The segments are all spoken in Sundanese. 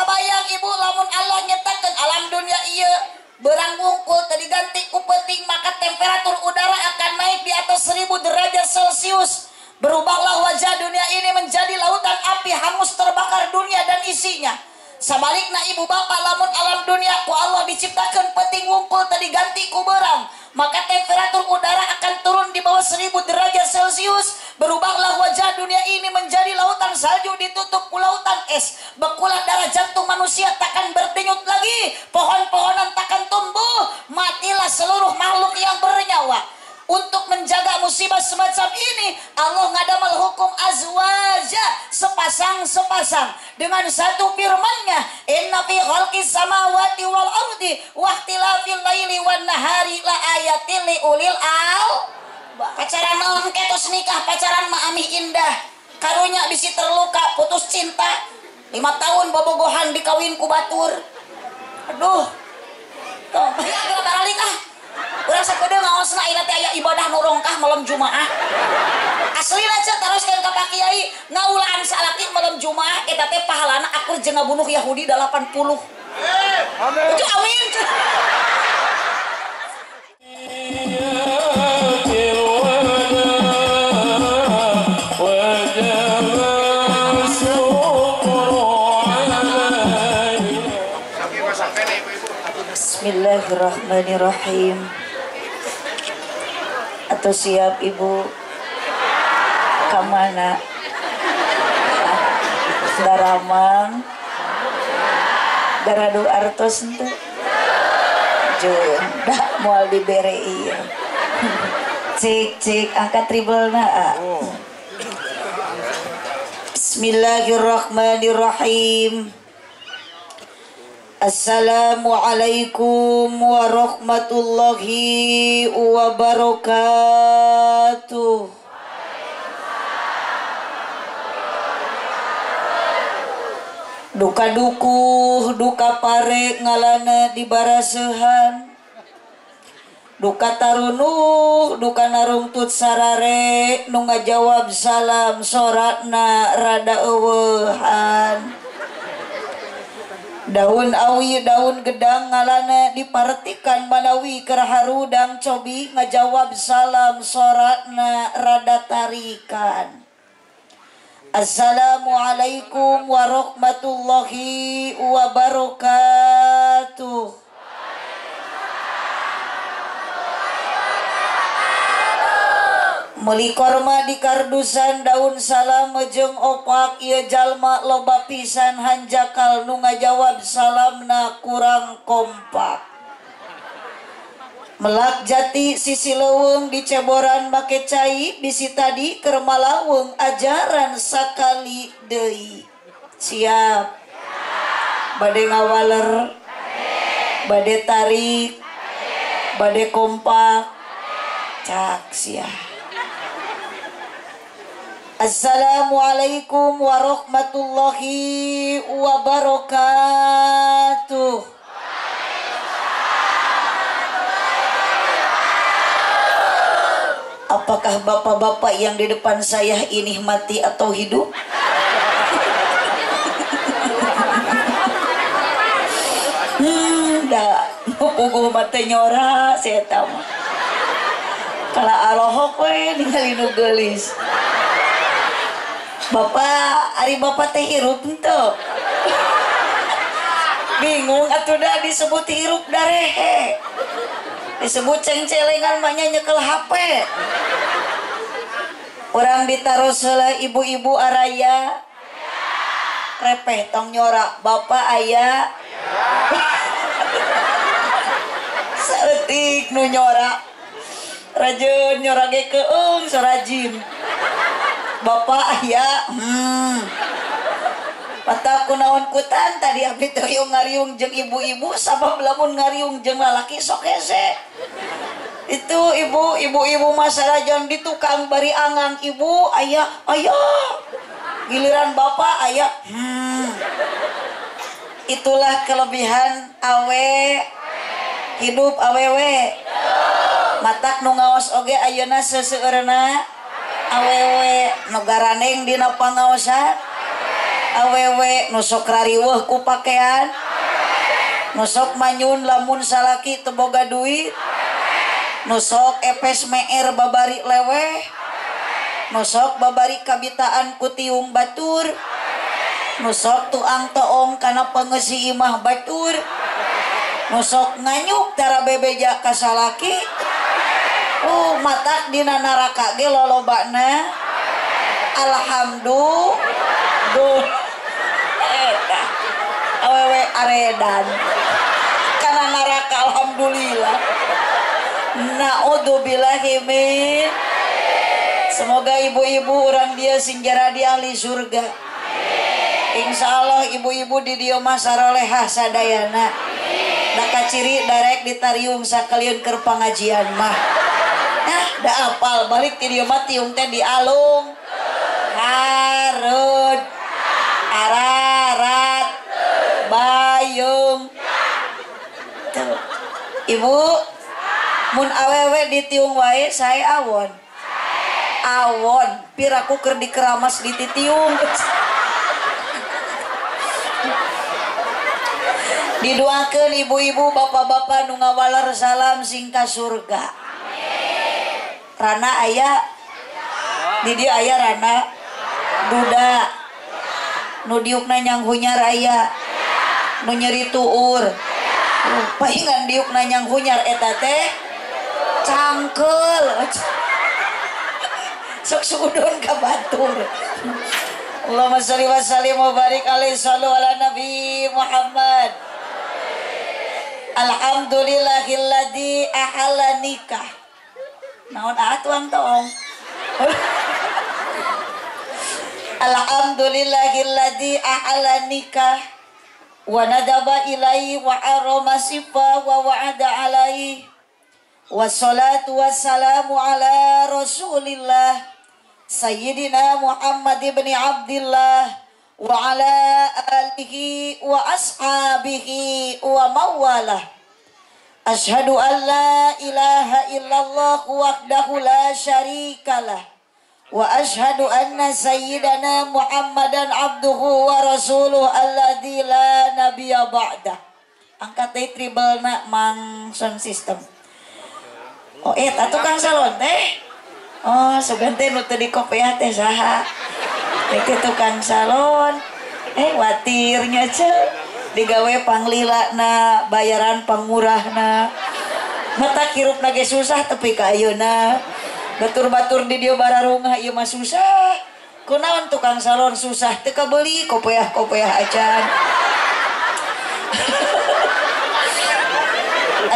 Kabayang ibu lamun Allah nyiptakeun alam dunia ieu berang wungkul teu diganti ku peuting maka temperatur udara akan naik di atas 1000 derajat Celcius. Berubahlah wajah dunia ini menjadi lautan api, hangus terbakar dunia dan isinya. Sabalikna ibu bapak lamun alam dunia ku Allah diciptakan peuting wungkul teu diganti ku berang, maka temperatur udara akan turun di bawah 1000 derajat Celcius. Berubahlah wajah dunia ini menjadi lautan salju ditutup ku lautan es. Bekulah darah jantung manusia takkan berdenyut lagi, pohon-pohonan takkan tumbuh, matilah seluruh makhluk yang bernyawa. Untuk menjaga musibah semacam ini, Allah ngadamel hukum azwaja, sepasang-sepasang dengan satu firman-Nya, inna fi khalqis samawati wal ardi wa ikhtilafil laili wan nahari la ayatin li ulil albab. Pacaran naon ke tos nikah, pacaran mah amih indah. Karunya bisi terluka, putus cinta. 5 tahun bobogohan dikawin ku batur. Aduh. Tuh, ya geura baralik ah. Urang sakudeung ngaosna ayeuna teh aya ibadah nu rongkah malam Jumaah. Aslina ceu taroskeun ka Pak Kiai, ngaulaan salaki malam Jumaah eta teh pahalana akur jeung ngabunuh Yahudi 80. Amin. Amin. Bismillahirrahmanirrahim. Atau siap ibu kamana? Daramang daradu artos henteu? Jun dah moal dibere ieu. Cik cik angkat tribelna. Bismillahirrahmanirrahim. Assalamualaikum warahmatullahi wabarakatuh. Duka dukuh, duka pare ngalana di barasehan. Duka tarunuh, duka narungtut sarare nu ngajawab salam soratna rada eueuhan. Daun awi daun gedang ngalana dipartikan manawi keur harudang cobi ngajawab salam soratna rada tarikan. Assalamualaikum warahmatullahi wabarakatuh. Meuli korma di kardusan daun salam jeung opak ieu jalma loba pisan hanjakal nu ngajawab salamna kurang kompak. Melak jati sisi leuweung diceboran make cai bisi tadi keur malaweng ajaran sakali deui. Siap. Bade ngawaler, bade tarik, bade kompak. Cak siap. Assalamualaikum warahmatullahi wabarakatuh. Apakah bapak-bapak yang di depan saya ini mati atau hidup? Dah, puguh mate nyora saya tahu. Kala alohok we ningali nu geulis. Bapak, ari bapak teh hirup henteu? Bingung atuh dah disebut hirup darehe. Disebut cengcelengan mah nya nyekel HP. Urang ditaros heula ibu-ibu araya. Repeh tong nyora, bapak aya. Saeutik nu nyora. Rajin nyora ge keung sarajin. Bapak aya, Mata kunaon kutan tadi abdi teh ngariung jeung ibu-ibu sabab lamun ngariung jeung lalaki sok hese. Itu ibu, ibu-ibu masalah jangan di tukang bari angang ibu ayah, ayah. Giliran bapak ayah. Itulah kelebihan awe hidup awewe. Matak nu ngaos oge ayeuna seseueurna awewe nu garaneng dina pangaosan. Awewe nu sok rariweuh ku pakean, nu sok manyun lamun salaki teu boga duit, nu sok epes meer babari leweh, nu sok babari kabitaan ku tiung batur, nu sok tuang toong kana pengesi imah batur, nu sok nganyuk tara bebeja ka salaki. Matak dina neraka ge lolobana. Alhamdulillah. Eta awewe aredan kana neraka alhamdulillah. Naudzubillahi min. Semoga ibu-ibu urang dia sing jaradi ahli surga. Insya Allah ibu-ibu di dieu mah sarolehah sadayana. Da kaciri darek ditariung sakalian keur pangajian mah. Nah, da apal balik ti dieu mah tiung teh dialung. Harud, Ararat, Bayung. Tuh. Ibu, mun awewe ditiung wae sae awon. Awon, piraku keur dikeramas dititiung. Didoakeun ibu-ibu, bapak-bapak nu ngawaler salam sing ka surga. Rana aya di dieu aya rana duda nu diukna nyanghunyar aya nu nyeri tuur. Pahingan diukna nyanghunyar eta teh cangkeul. Sok suudon ka batur. Allahumma sholli wa sallim wa barik alaihi sallu ala nabi Muhammad. Alhamdulillahilladzi ahalla nikah. Naon atuang toong. Alhamdulillahilladzi ahalla nikah wa nadaba ilaihi wa harrama sifa wa wa'ada alaihi. Wassalatu wassalamu ala rasulillah sayyidina Muhammad ibn Abdillah wa ala alihi wa ashabihi wa mawalah. Asyhadu an la ilaha illallah wahdahu la syarikalah wa asyhadu anna sayyidana Muhammadan abduhu wa rasuluhu alladzi la nabiyya ba'dah. Angkat deui tribelna mang sound system. Oh eta tukang salon teh. Oh sugan teh nu teu dikopeah teh saha? Teh tukang salon. Watirnya ceu. Digawe panglila na bayaran pangmurahna. Mata kirupna ge susah tepi ka ayeuna. Batur-batur di dieu bararungah ieu mah susah. Kunaon tukang salon susah teu kabeuli kopeah-kopeah acan.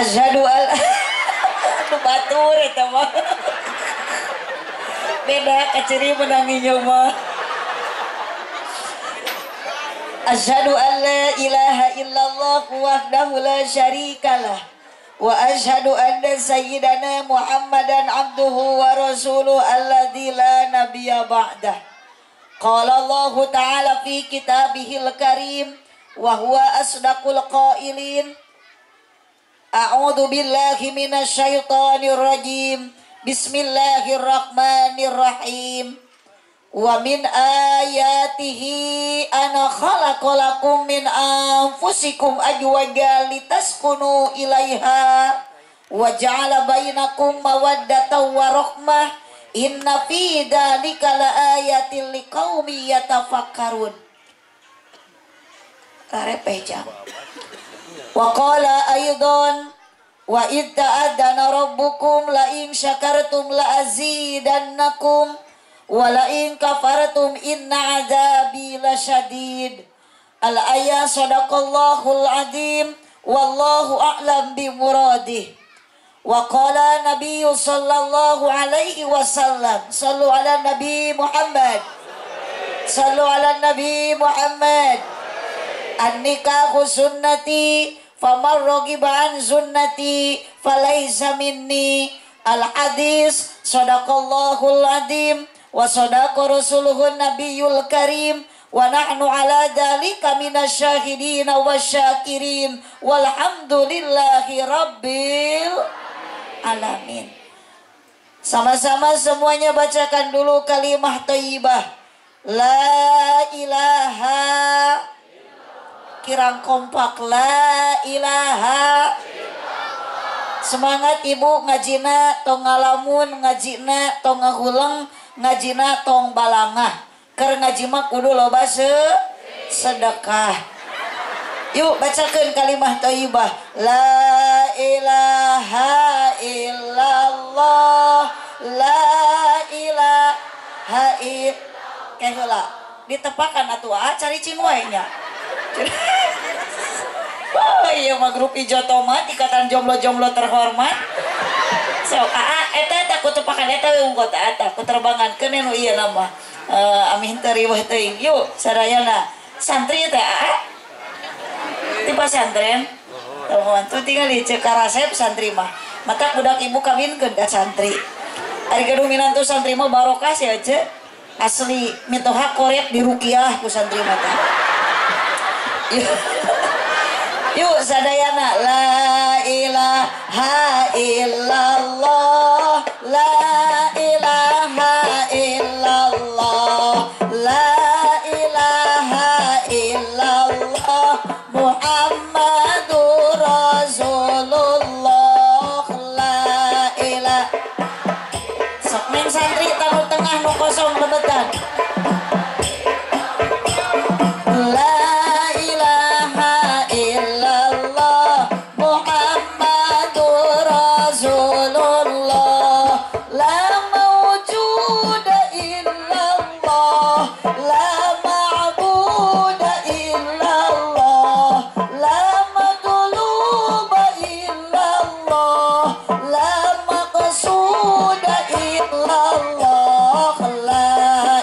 Asyhadu al batur eta mah. Beda kaciri menang inyo mah. Asyhadu an la ilaha illallah wahdahu la syarikalah wa asyhadu anna sayyidana Muhammadan abduhu wa rasuluhu alladzi la nabiyya ba'dah. Qala Allahu ta'ala fi kitabihil karim wa huwa asdaqul qailin. A'udzu billahi minasyaitonir rajim. Bismillahirrahmanirrahim. Wa min ayatihi ana khalaqalakum min anfusikum azwaja litaskunu ilaiha wa ja'ala bainakum mawaddatan wa rahmah. Inna fi dzalika laayatin liqaumin yatafakkarun. Karepeh jam. Wa qala aidan wa id ta'adzana rabbukum la in syakartum la azidannakum wa la in kafartum inna adzabi lasyadid. Al ayat sadaqallahul azim wallahu a'lam bi muradih. Wa qala nabiyyu sallallahu alaihi wasallam, sallu ala nabi Muhammad, sallu ala nabi Muhammad. An nikahu sunnati faman raghiba an sunnati falaisa minni. Al hadis sadaqallahul azim wa sadaqa rasuluhun nabiyul karim wa nahnu ala dzalika minasyahidin wasyakirin walhamdulillahi rabbil alamin. Sama-sama semuanya bacakan dulu kalimah thayyibah. La ilaha kirang kompak la ilaha. Semangat ibu ngajina tong ngalamun ngajina tong ngahuleng ngajina tong balangah. Keur ngaji mah kudu loba sedekah. Yuk bacakeun kalimah thayyibah. La ilaha illallah la ilaha illallah. Kayak heula ditepakan atuh ah cari cing wae nya. Oh iya mah grup ijo tomat ikatan jomblo-jomblo terhormat. So aa eta eta ku tepakan eta we unggul teh eta ku terbangankeun nu ieu mah. Amih teu riweuh teuing. Yuk sarayana santri teh aa. Di pesantren. Teman tuh tinggal di Cekarasep santri mah. Mata budak ibu kawinkeun ka santri. Ari gaduh minantu santri mah barokah sia ce. Asli mitoha korek di rukiah ku santri mah teh. Yuk sadayana la ilaha illallah la ilaha illallah la ilaha illallah Muhammadur Rasulullah la ilaha. Sok neng santri taruh tengah nu kosong lebetan. La ilaha illallah Muhammadur Rasulullah la mawjuda illallah la ma'buda illallah la matluba illallah la maqsuda illallah la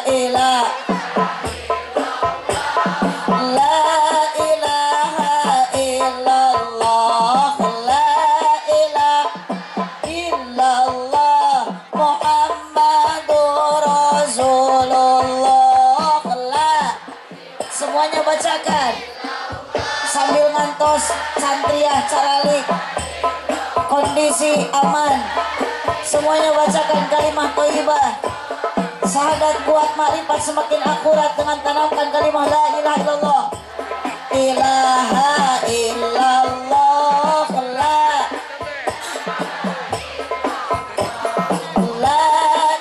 ilaha la ilaha illallah la ilaha illallah Muhammadur Rasulullah la. Semuanya bacakan sambil ngantos santriah caralik kondisi aman. Semuanya bacakan kalimah thayyibah. Syahadat kuat makrifat semakin akurat dengan tanamkan kalimah la ilaha illallah. Ilaha illallah la la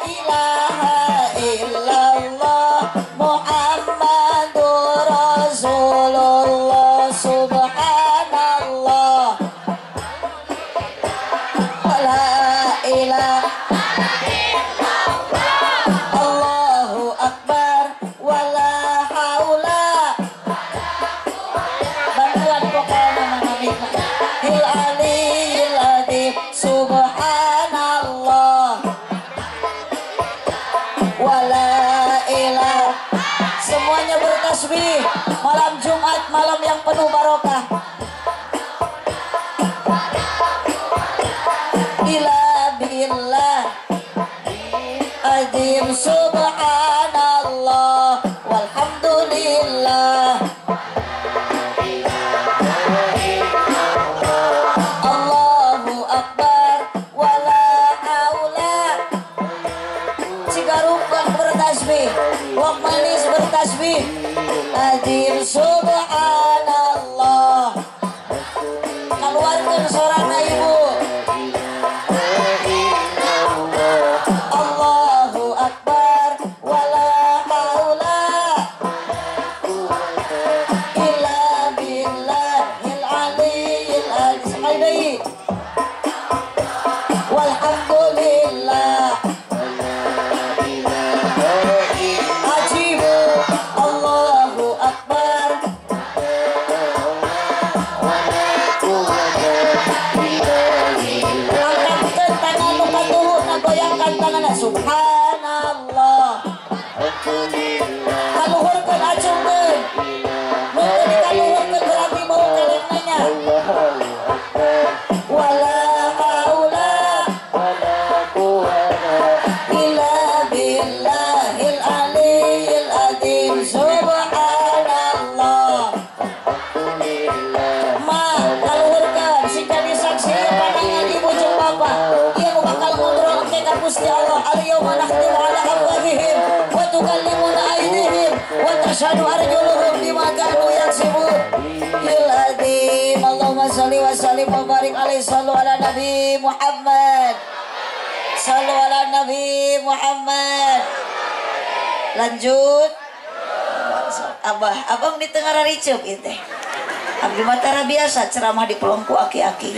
ilaha illallah Muhammadur Rasulullah subhanallah la ilaha Allahu akbar wala haula. Bantuan pokoknya mana hil aliyil adib subhanallah wala ilaha. Semuanya bertasbih malam Jumat, malam yang penuh barokah. Ila billah azim subhanallah walhamdulillah Allahu akbar wala haula. Cigarungkang bertasbih, wong manis bertasbih. Azim subhanallah. Keluarkan sorana ibu. Allahu akbar wala haula illa billahil aliyil azim. Sekali deui. Walhamdulillah. Ajib. Allahu akbar. Angkatkeun tangan nu katuhuna, goyangkan tanganna subhanallah. Kaluhurkeun acungkeun. Nu teu dikaluhurkeun berarti bau kelek nanya. Wala haula illa billahil aliyil azim subhanallah. Ma kaluhurkeun sing jadi saksi pandangan ibu jeung bapak. Ieu nu bakal ngobrol engke ka Gusti Allah. Al yauma nakhtimu ala afwahihim wa tukallimuna aydihim tashhadu arjuluhum bima kanu yaksibun. Il azim. Allahumma sholli wa sallim wa barik alaihi. Sallu ala Nabi Muhammad. Sallu ala Nabi Muhammad. Lanjut. Abah, abang di tengah riceup ieu teh. Abdi mah tara biasa ceramah di pelongku aki-aki.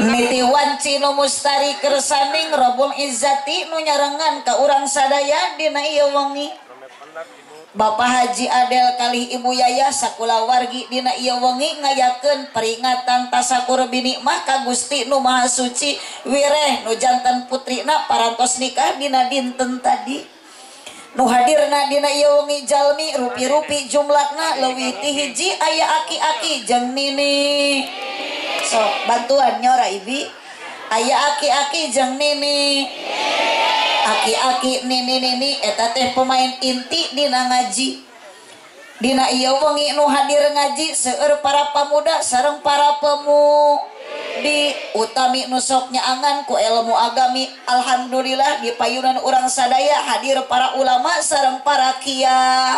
Niti wanci nu mustari kersaning Rabbul Izzati nu nyarengan ka urang sadaya dina ieu wengi. Bapak Haji Adel kalih Ibu Yaya sakulawargi dina ieu wengi ngayakeun peringatan tasakur binikmah ka Gusti nu Maha Suci wireh nu jantan putrina parantos nikah dina dinten tadi. Nu hadirna dina ieu wengi jalmi rupi-rupi jumlahna leuwih ti hiji aya aki-aki jeung nini. Sok bantuan nyora ibi. Aya aki-aki jeung nini. Aki-aki nini-nini eta teh pemain inti dina ngaji. Dina ieu wengi nu hadir ngaji seueur para pamuda sareng para pemudi utami nu sok nyaangan ku ilmu agami. Alhamdulillah di payunan urang sadaya hadir para ulama sareng para kiai.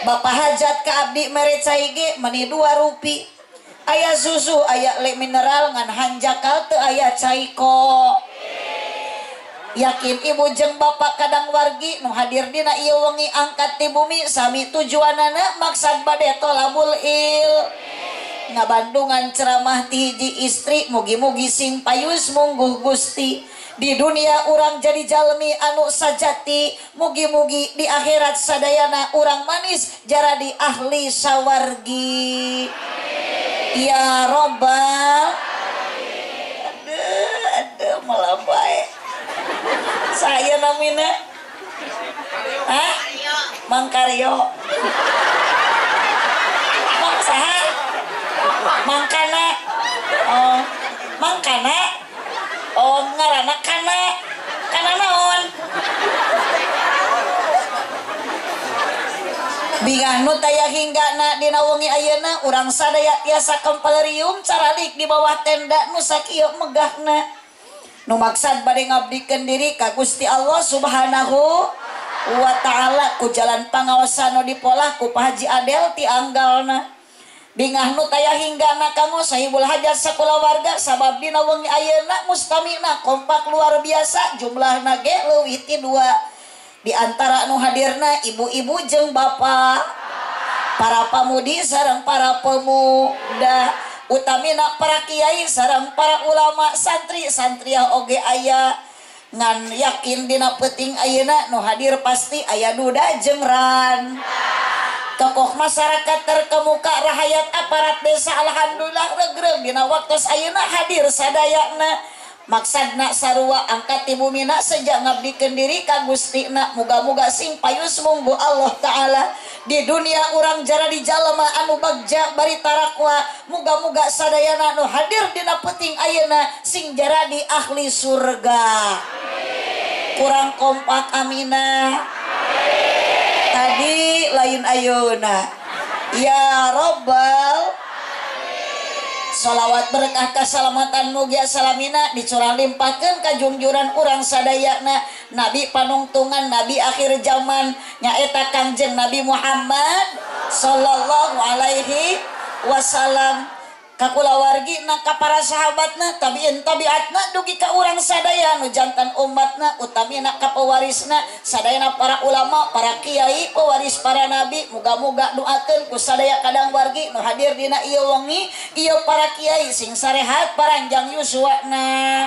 Bapak hajat ka abdi mere cai ge meuni 2 rupi. Aya susu, aya le mineral ngan hanjakal teu aya cai ko. Yakin ibu jeung bapak kadang wargi nu hadir dina ieu wengi angkat ti bumi sami tujuanana maksad bade tolabul il. Ngabandungan ceramah ti hiji istri mugi-mugi sing payus mungguh Gusti. Di dunia urang jadi jalmi anu sajati, mugi-mugi di akhirat sadayana urang manis jaradi ahli sawargi. Ya Robbal. Aduh, aduh malah bae. Saya namina. Hah? Mang Karyo. Mang saha? Mangkana. Oh, mangkana. Oh, ngaranna kana. Kana naon? Bingah nu taya hinggana dina wengi ayeuna urang sadaya tiasa kempelrium caralik di bawah tenda nu sakieu megahna. Nu maksad bade ngabdikeun diri ka Gusti Allah Subhanahu wa ta'ala ku jalan pangaosan nu dipolah ku Pak Haji Adel ti anggalna. Bingah nu taya hinggana kanggo sahibul hajat sakulawarga sabab dina wengi ayeuna mustamina kompak luar biasa jumlahna ge leuwih ti 2. Di antara nu hadirna ibu-ibu jeung bapak, para pamudi sareng para pemuda, utamina para kiai sareng para ulama, santri santriah oge aya. Ngan yakin dina peuting ayeuna nu hadir pasti aya duda jeung ran. Tokoh masyarakat terkemuka rahayat aparat desa alhamdulillah regreg dina waktos ayeuna hadir sadayana. Maksadna sarua angkat ti bumina sejak ngabdikeun diri ka Gustina muga-muga sing payus munggu Allah Ta'ala. Di dunia urang jaradi jalma anu bagja bari tarakwa, muga-muga sadayana nu hadir dina peuting ayeuna sing jaradi ahli surga. Kurang kompak amina. Tadi lain ayeuna. Ya Robbal. Salawat berkah kasalamatan mugia salamina dicurah limpahkeun ka jungjuran urang sadayana nabi panungtungan nabi akhir zaman nyaeta Kangjeng Nabi Muhammad sallallahu alaihi wasallam. Ka kulawargi na ka para sahabatna tabiin tabiatna dugi ka urang sadaya nu jantan umatna utamina ka pewarisna sadayana para ulama para kiai pewaris para nabi. Muga-muga doakeun ku sadaya kadang wargi nu hadir dina ieu wengi ieu para kiai sing sarehat paranjang yuswana.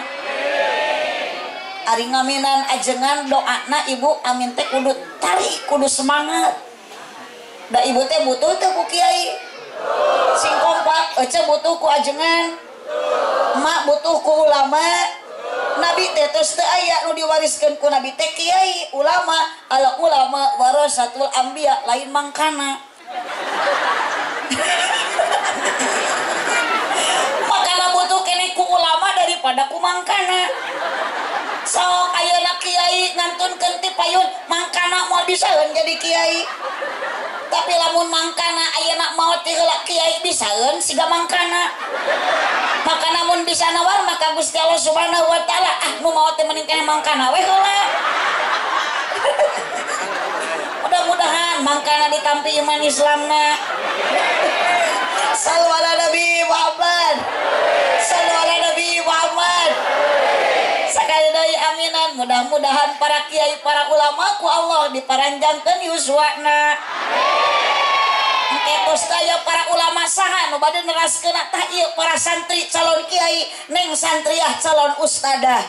Ari ngaminan ajengan doana ibu amin teh kudu tarik kudu semangat. Da ibu teh butuh teh ku kiai sing kompak, ece butuh ku ajengan, emak butuh ku ulama. Nabi teh tos teu aya nu diwariskeun ku nabi teh kiai ulama, ala ulama warasatul anbiya lain mangkana. Makana butuh keneh ku ulama daripada ku mangkana. Sok ayeuna kiai ngantunkeun ti payun mangkana moal bisaeun jadi kiai. Tapi lamun mangkana ayeuna maot ti heula kiai bisaeun siga mangkana. Maka namun bisa nawar maka Gusti Allah Subhanahu wa taala ah nu maot teh mending keneh mangkana we heula. Mudah-mudahan mangkana ditampi iman Islamna. Sallu ala Nabi Muhammad. Sallu ala Nabi Muhammad. Sakali deui aminan, mudah-mudahan para kiai, para ulama ku Allah diparanjangkeun yuswana. Engke tos aya para ulama saha nu bade neraskeun tah ieu para santri calon kiai, neng santriah calon ustadah.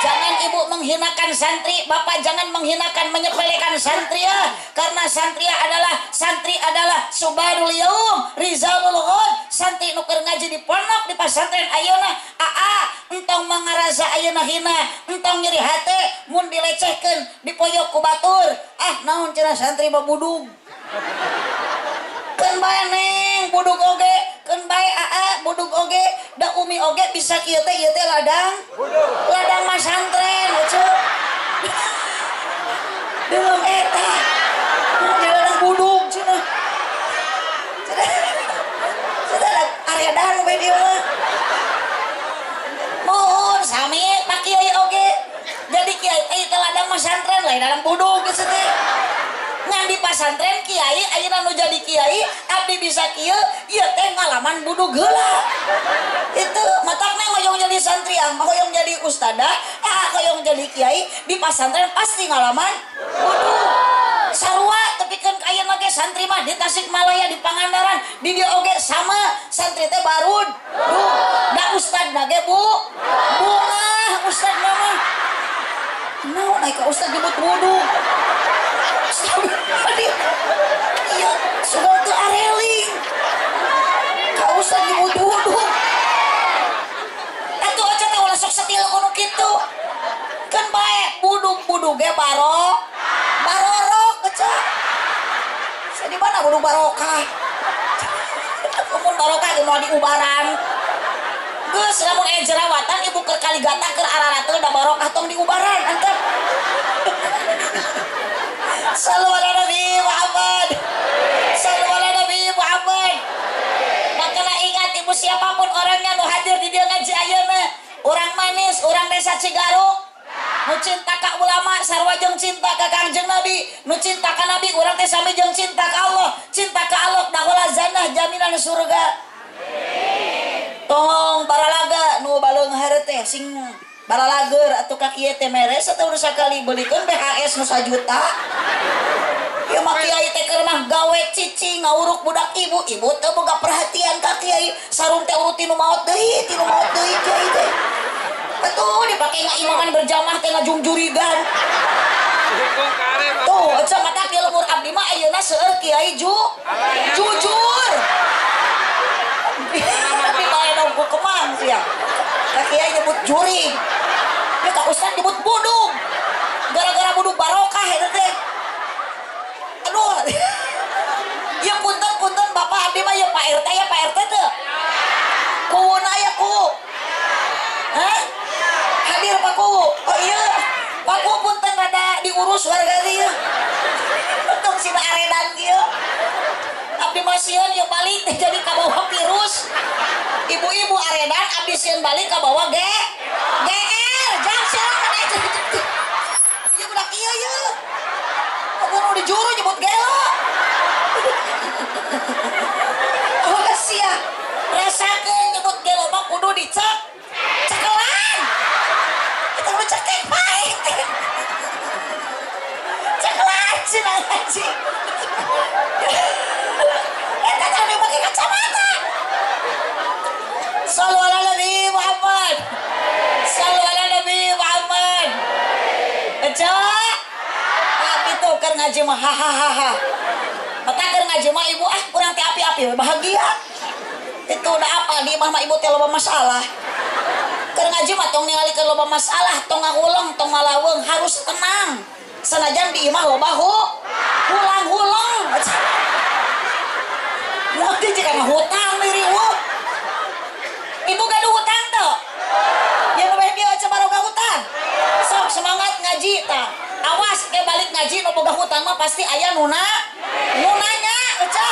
Jangan ibu menghinakan santri, bapak jangan menghinakan, menyepelekan santriah, karena santriah adalah santri adalah subadul yaum, rizalul ghad. Santri nu keur ngaji di pondok di pasantren ayeuna, aa entong mangaraza ayeuna hina, entong nyeri hate mun dilecehkeun, dipoyok ku batur. Ah naon cenah santri mah budug. Keun bae neng budug oge, keun bae aa budug oge, da umi oge bisa kieu teh ieu teh ladang budug. Ladang masantren cenah. Belum eta. Di ladang budug cenah. Cenah aredan we dieu mah. Mohon sami Pak Kiai oge. Jadi kiai teh ladang masantren lain ladang budug geus teh. Ngan di pasantren kiai ayeuna nu jadi kiai abdi bisa kieu ieu teh ngalaman budug heula. Itu matakna hoyong jadi santriah, hoyong jadi ustadah, ah hoyong jadi kiai di pasantren pasti ngalaman budug. Sarua tepikeun ka ayeuna ge santri mah di Tasikmalaya, di Pangandaran, di dieu oge sama santri teh barud. Da ustadna ge bu bungah ustadna mah. Naon ai ka ustad nyebut budug. Iya, sudah tuh areling. Kau usah nyebut budug. Atuh aja teh ulah sok setil kudu kitu. Keun bae budug-budug ge barok. Barorok geus. Saya di mana budug barokah? Mun barokah ge moal diubaran. Geus lamun aya jerawatan ibu keur kaligata keur ararateul da barokah tong diubaran antep. Sallu ala Nabi Muhammad. Sallu ala Nabi Muhammad. Makana ingat ibu siapapun orangnya nu hadir di dieu ngaji ayeuna, urang manis, urang desa Cigaruk, nu cinta ka ulama sarua jeung cinta ka Kangjeng Nabi, nu cinta ka Nabi urang teh sami jeung cinta ka Allah, cinta ka Allah dahola zanah jaminan surga. Tong baralaga nu baleunghar teh sing baralager atuh ka kieu teh meres atuh udah sakali beulikeun BHS nu sajuta. Ieu mah kiai teh keur mah gawe cicing ngawuruk budak ibu, ibu teu boga perhatian ka kiai, sarung teh urut tinu maot deui, tinu maot deui kiai teh. Atuh dipake ngaimaman berjamaah teh ngajungjurigan. Tuh, aja mata kieu lemur abdi mah ayeuna seueur kiai jujur. Tapi bae dong ku kemang sia. Ka kiai nyebut juring. Ya ka ustad nyebut budug. Gara-gara budug barokah eta teh. Aduh. Ya punten-punten bapak abdi mah ya Pak RT ya Pak RT teu. Kuwuna aya kuwu. Hah? Hadir Pak Kuwu. Oh iya. Pak Kuwu punten rada diurus warga ieu. Untung sina aredan kieu. Abdi mah sieun ieu balik teh jadi kabawa virus. Ibu-ibu aredan abdi sieun balik kabawa G. GR, jang sieun mana ieu budak ieu ieu. Aku nu dijuru nyebut gelo. Awas sia. Rasakeun nyebut gelo mah kudu dicek. Cekelan. Kita nu cekek bae. Cekelan cenah ngaji. Eta teh dipake kacamata. Sallu ala Nabi Muhammad. Sallu ala Nabi Muhammad. Eca. Tapi tuh keur ngaji mah hahaha. Mata keur ngaji mah ibu ah kurang teh api-api bahagia. Itu udah apa di imah mah ibu teh loba masalah. Keur ngaji mah tong ningalikeun loba masalah, tong ngahuleng, tong ngalaweung, harus tenang. Sanajan di imah loba hulang-huleng. Nanti jika ngahutang diri ibu gaduh hutang tuh. Yang nu dia aja baroga hutang. Sok semangat ngaji tah. Awas ke balik ngaji nu boga hutang mah pasti aya nuna. Nunanya eca.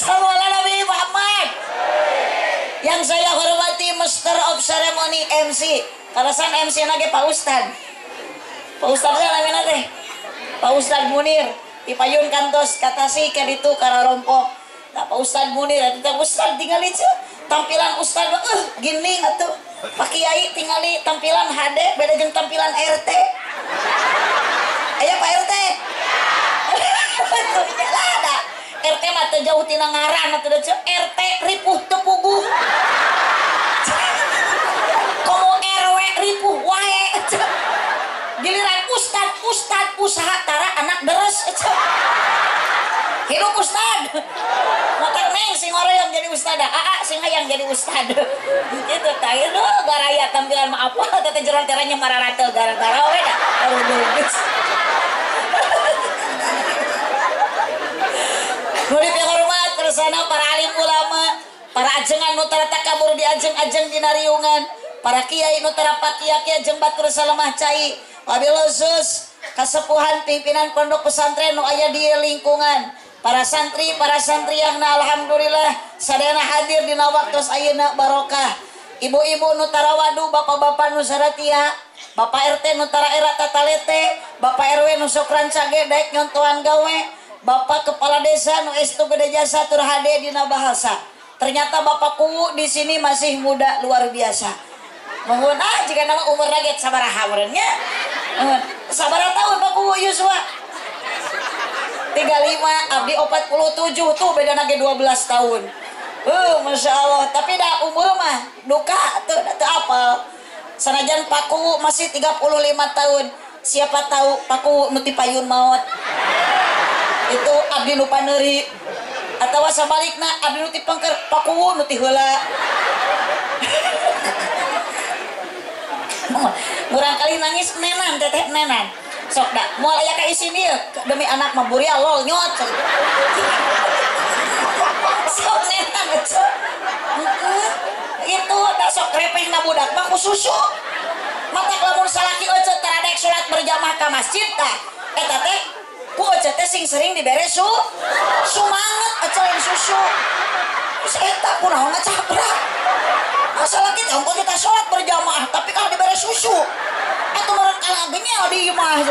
Sallu ala Nabi Muhammad. Yang saya hormati Master of Ceremony MC. Kalasan MC nage Pak Ustad. Pak Ustad teh namina teh. Pak Ustad Munir dipayun kantos katasi ka ditu kararompok. Nah, Pak Ustad Munir eta teh Ustad tingali ceu. Tampilan Ustad mah gini atuh. Pak Kiai tingali tampilan HD beda jeung tampilan RT. Aya Pak RT. Tuh nya ada. RT mah teu jauh tina ngaran atuh da ceu. RT ripuh teu puguh. Komo RW ripuh wae. Giliran ustad, ustad usaha tara anak deres. Hidup ustad. Motor neng sing hoream jadi ustad, aa sing hayang jadi ustad. Itu tah itu garaya tampilan mah apa teh jeron teranya mararate gara-gara we da. Nu dipihormat kersana para alim ulama, para ajengan nu tara takabur di ajeng-ajeng dina riungan, para kiai nu tara pakia-kia jeung batur salemah cai. Wabil khusus kasepuhan pimpinan pondok pesantren nu aya di lingkungan, para santri, para santriahna alhamdulillah sadayana hadir dina waktos ayeuna barokah. Ibu-ibu nu tarawadu, bapak-bapak nu saratia, bapak RT nu tara era tatalete, bapak RW nu sok rancage daek nyontohan gawe, bapak kepala desa nu estu gede jasa tur hade dina bahasa. Ternyata bapak kuwu di sini masih muda luar biasa. Mohon ah jika nama umur lagi sabaraha meureun nya. Sabaraha tahun Pak Kuwu Yuswa? 35, abdi 47 tuh beda lagi 12 tahun. Masya Allah, tapi dah umur mah duka tuh teu apal. Sanajan Pak Kuwu masih 35 tahun. Siapa tahu Pak Kuwu nu ti payun maot. Itu abdi nu paneuri. Atawa sabalikna abdi nu ti pengker, Pak Kuwu nu ti heula. Murang kali nangis nenan teteh nenan. Sok dah moal aya ka isin ieu demi anak mah buria lol nyot. Sok nenan eceu. Itu da sok repehna budak mah ku susu. Matak lamun salaki eceu tara daek salat berjamaah ka masjid tah. Eta teh ku eceu teh sing sering dibere sumanget eceu lain susu. Terus eta kunaon ngacaprak. Masalah kita ongko kita sholat berjamaah tapi kalau diberi susu atau meureun kalah genyel di imah.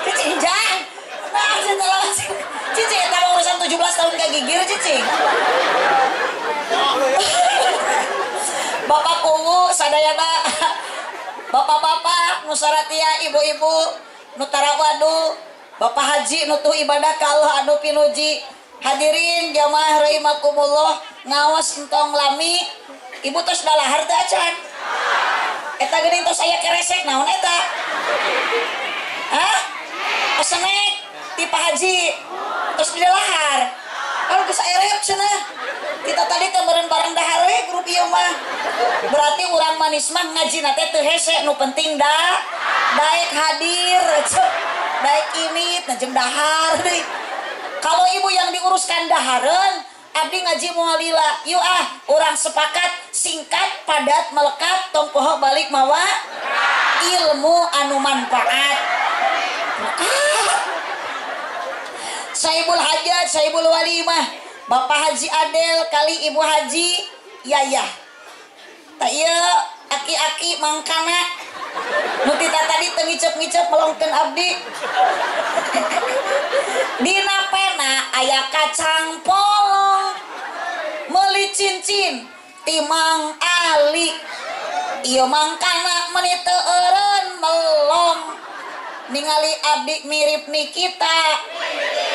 Cicing jang. Nah, cicing eta urusan 17 tahun ka gigir cicing. Bapak kuwu sadayana, bapak-bapak nu saratia, ibu-ibu nu tarawadu, bapak haji nu tuh ibadah ka Allah anu pinuji. Hadirin jamaah rahimakumullah, ngawas entong lami, ibu tos dalahar teu acan. Eta geuning tos aya keresek naon eta? Hah? Pesenek ti Pak Haji. Tos didalahar. Kalau geus erep cenah. Kita tadi teh meureun bareng dahar we grup ieu mah. Berarti urang manis mah ngajina teh teu hese, nu penting da daek hadir, daek ini nah jeung dahar deui. Kalau ibu yang diuruskan dahareun, abdi ngaji moal lila. Yuk ah, orang sepakat singkat, padat, melekat, tong poho balik mawa ilmu anu manfaat. Saibul Hajat, Saibul Walimah, Bapak Haji Adel kali Ibu Haji Yayah. Tak ieu aki-aki mangkana nu tita tadi teu ngicep-ngicep melongkeun abdi. Dina pena aya kacang polong meuli cincin timang ali. Ieu mangkana meuni teu eureun melong. Ningali abdi mirip Nikita.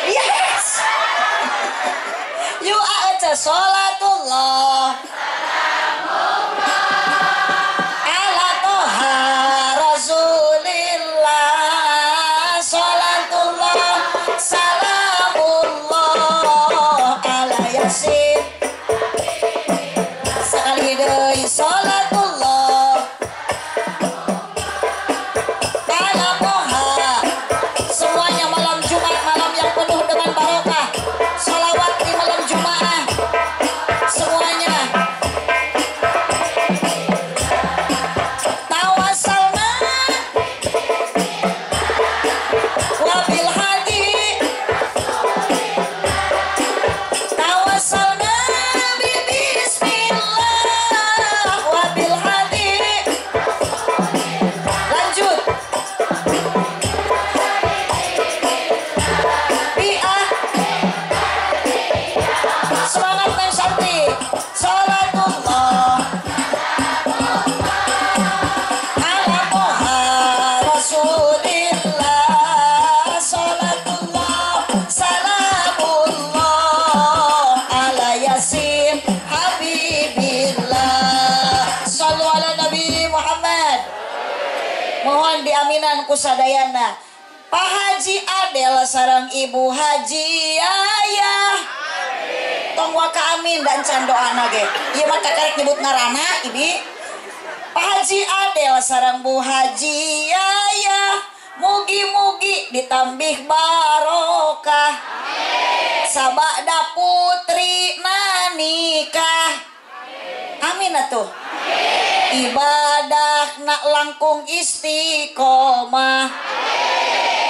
Yes. Yuk aja sholatullah ala toha rasulillah, sholatullah salamullah ala yasin. Sekali deui sholatullah ala toha. Semuanya malam Jumat, malam yang penuh dengan barokah. Sholawat di malam Jumat semuanya. Mohon diaminan ku sadayana. Pak Haji Adel sareng Ibu Haji Yaya. Tong waka amin dan can doana ge. Ieu mah kakarek nyebut ngaranna ibi. Pak Haji Adel sareng Bu Haji Yaya. Mugi-mugi ditambih barokah. Sabada putri nanikah. Amin atuh. Ibadah nak langkung istiqomah.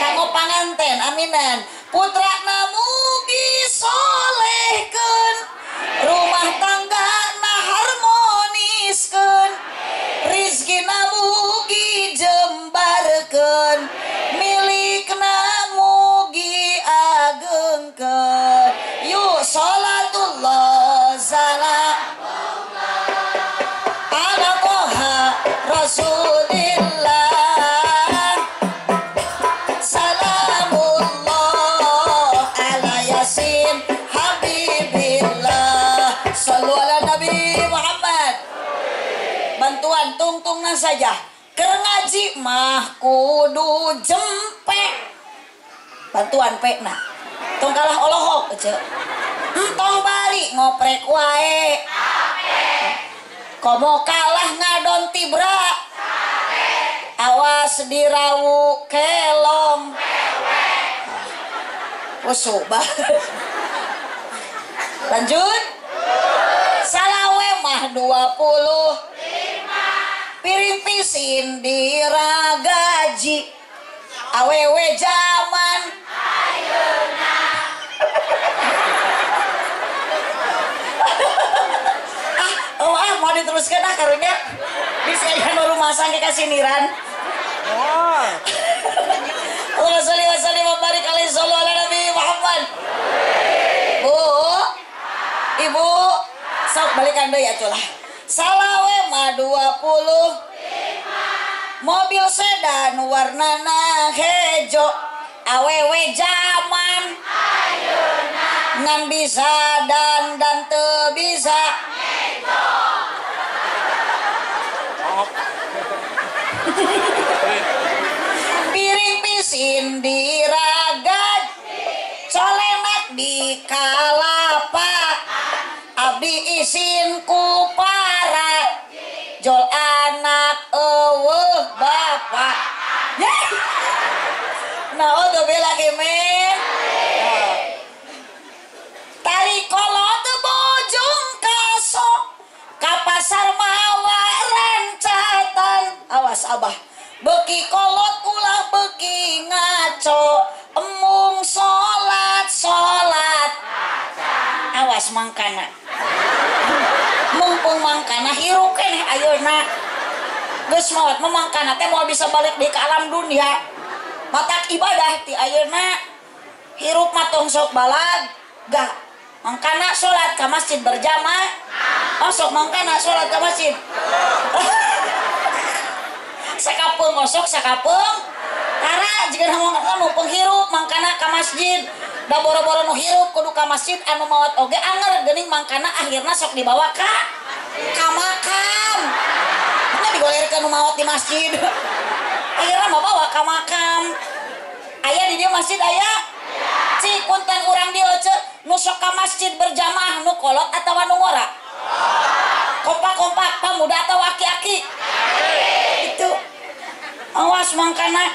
Kanggo panganten aminan. Putra na mugi solehkeun, rumah tangga na harmoniskeun, rizkina mugi jembarkeun, milikna mugi agengkeun. Yuk salatullah salam ala Toha Rasulillah. Salamullah ala Yasin Habibillah. Sallu ala Nabi Muhammad. Bantuan tungtungna saja. Keur ngaji mah kudu jempe. Bantuan pekna. Tong kalah olohok ece. Entong bari ngoprek wae. Komo kalah ngadon tibra. Awas dirawu kelong. Usuk bah. Lanjut. Salawe mah 25. Piring pisin diragaji. Awewe zaman ayeuna. Oh ah mau diteruskan ah karunya. Bisa aya nu rumah sangke kasiniran. Oh. Allahumma sholli wa sallim wa barik alaihi sallu ala Nabi Muhammad. Bu, Ibu, sok balikan deui atuh lah. Salawe mah 25. Mobil sedan warnana hejo. Awewe zaman ayeuna. Ngan bisa dan teu bisa. Piring pisin diragat, colenak di kalapa, abdi isin ku para, jol anak eueuh bapak. Nah, oh bela kemen. Tari kolot bojong kaso, ka pasar mawa rancatan. Awas abah, beki kolot ulah beki ngaco, emung solat solat. Awas mangkana, mumpung mangkana hirup keneh ayeuna. Geus maot mah mangkana teh moal bisa balik deui ka alam dunia. Matak ibadah ti ayeuna hirup mah tong sok balag gah. Mangkana salat ka masjid berjamaah. Osok mangkana salat ka masjid. Sakapeung osok sakapeung tara jika mumpung hirup mangkana ka masjid. Da boro-boro nu hirup kudu ka masjid anu maot oge anger geuning mangkana akhirna sok dibawa ka makam. Mangga digolerkeun nu maot di masjid. Akhirna mah bawa ka makam. Aya di dieu masjid aya? Cik punten urang dieu ce nu sok ka masjid berjamaah nu kolot atawa nu ngora? Kompak-kompak pamuda atau aki-aki? Itu awas mangkana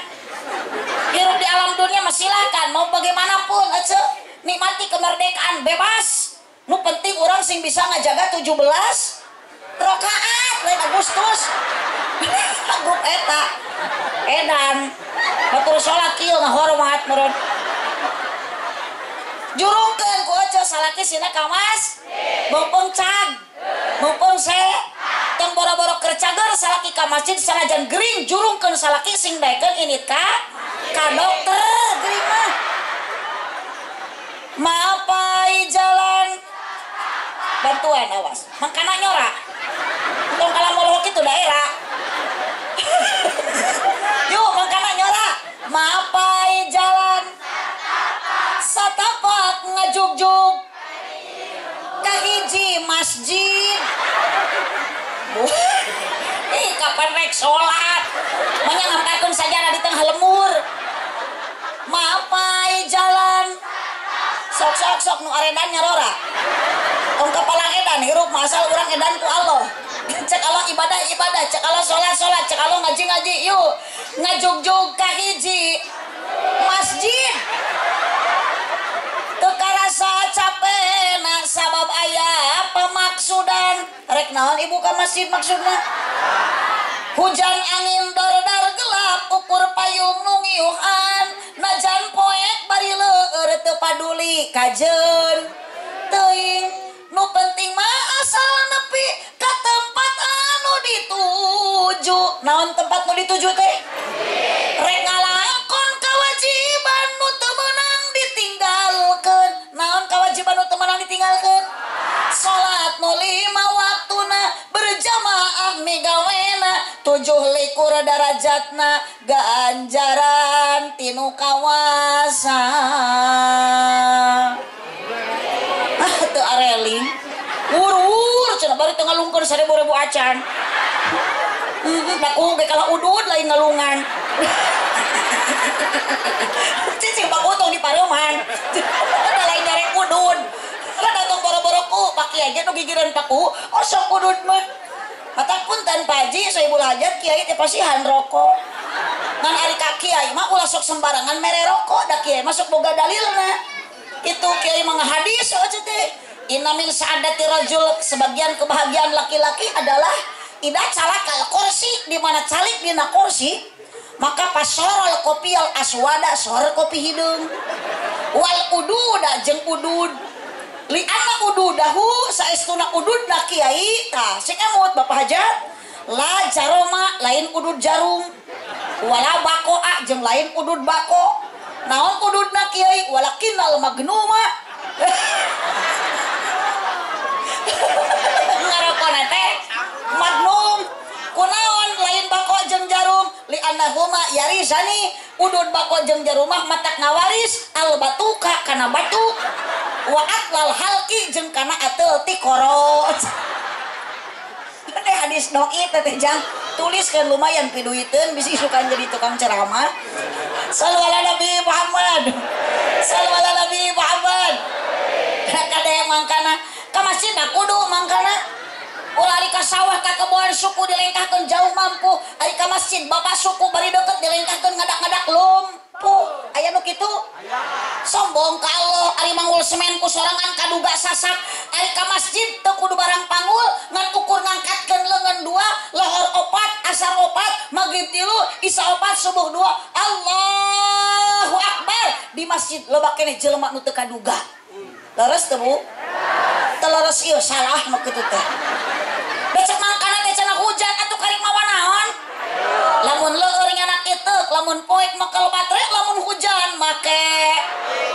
hirup di alam dunia mah silakan mau bagaimanapun ece nikmati kemerdekaan bebas. Nu penting orang sing bisa ngajaga 17 rakaat lain Agustus. Grup eta edan batur salat kieu ngahormat meureun. Jurungkeun ku ece salaki sina ka mas mumpung cag mumpung se tong boro-boro keur cager salaki ka masjid sanajan gering jurungkeun salaki sing daekeun init ka dokter gering mah. Maapai jalan bantuan awas mangkana nyora tong kalah molohok itu daerah. Yuk mangkana nyora maapai jalan satapak ngajugjug kahiji masjid. Ih kapan rek sholat banyak ngantar aredan nyarora. Tong kapalang edan hirup mah asal urang edan ku Allah. Cek Allah ibadah ibadah, cek Allah sholat sholat, cek Allah ngaji ngaji. Yuk ngajugjug ka hiji masjid. Teu karasa capena sabab aya pamaksudan. Rek naon ibu ka masjid maksudna? Hujan angin dordar gelap ukur payung nu ngiuhan najan poek bari leur teu paduli kajeun teuing nu penting mah asal nepi ka tempat anu dituju. Naon tempat nu dituju teh? Rek ngalakon kewajiban nu teu meunang ditinggalkeun. Naon kewajiban nu teu meunang ditinggalkeun? Salat nu 5 waktuna berjamaah migawena 27 darajatna ganjaran tinu kawasa. Ah teu areling wur-wur cenah bari teu ngalungkeun 1000 acan. Baku ge kalah udud lain ngalungan. Cicing baku tong di pareuman. Da lain darek udud. Kada tong boro-boro ku Pak Kiai ge nu gigireun paku osok udud mah. Mata punten Pak Haji Sohibul Hajat kiai teh pasihan rokok. Ngan ari ka kiai mah ulah sok sembarangan mere rokok da kiai mah sok boga dalilna. Itu kiai mah ngahadis aja teh. Inna min sa'adati rajul, sebagian kebahagiaan laki-laki adalah ida calakal kursi, di mana calik dina kursi maka pasorol kopial aswada sor kopi hidung wal ududa jeung udud li anna ududahu saestuna ududna kiai tah sing emut Bapak Hajat la jaroma lain udud jarum wala bakoa jeung lain udud bako. Naon ududna kiai? Walakinal magnuma. Ngarokona teh magnum. Kunaon lain bako jeung jarum? Li annahuma yarisani, udud bako jeung jarumah matak ngawaris al batuka kana batu wa atlal halqi jeung kana ateul ti koro. Teh hadis doi teh jang tuliskan lumayan piduiteun bisi isukan jadi tukang ceramah. Sallu ala Nabi Muhammad. Sallu ala Nabi Muhammad. Kade mangkana ka masjid kudu mangkana. Ulah ari ka sawah ka kebon suku dilengkahkeun jauh mampu, ari ka masjid bapak suku bari deket dilengkahkeun ngadak-ngadak lumpuh. Aya nu kitu? Sombong ka Allah, ari manggul semen ku sorangan kaduga sasak, ari ka masjid teu kudu barang panggul ngan ukur ngangkatkeun leungeun 2, lohor 4, asar 4, magrib 3, isya 4, subuh 2. Allahu akbar. Di masjid loba keneh jelema nu teu kaduga. Leres teu Bu? Teu leres ieu salah nu kitu teh. Becek mangkana teh cenah hujan atuh karek mawa naon? Lamun leur nyanak iteuk, lamun poek mekel batre, lamun hujan make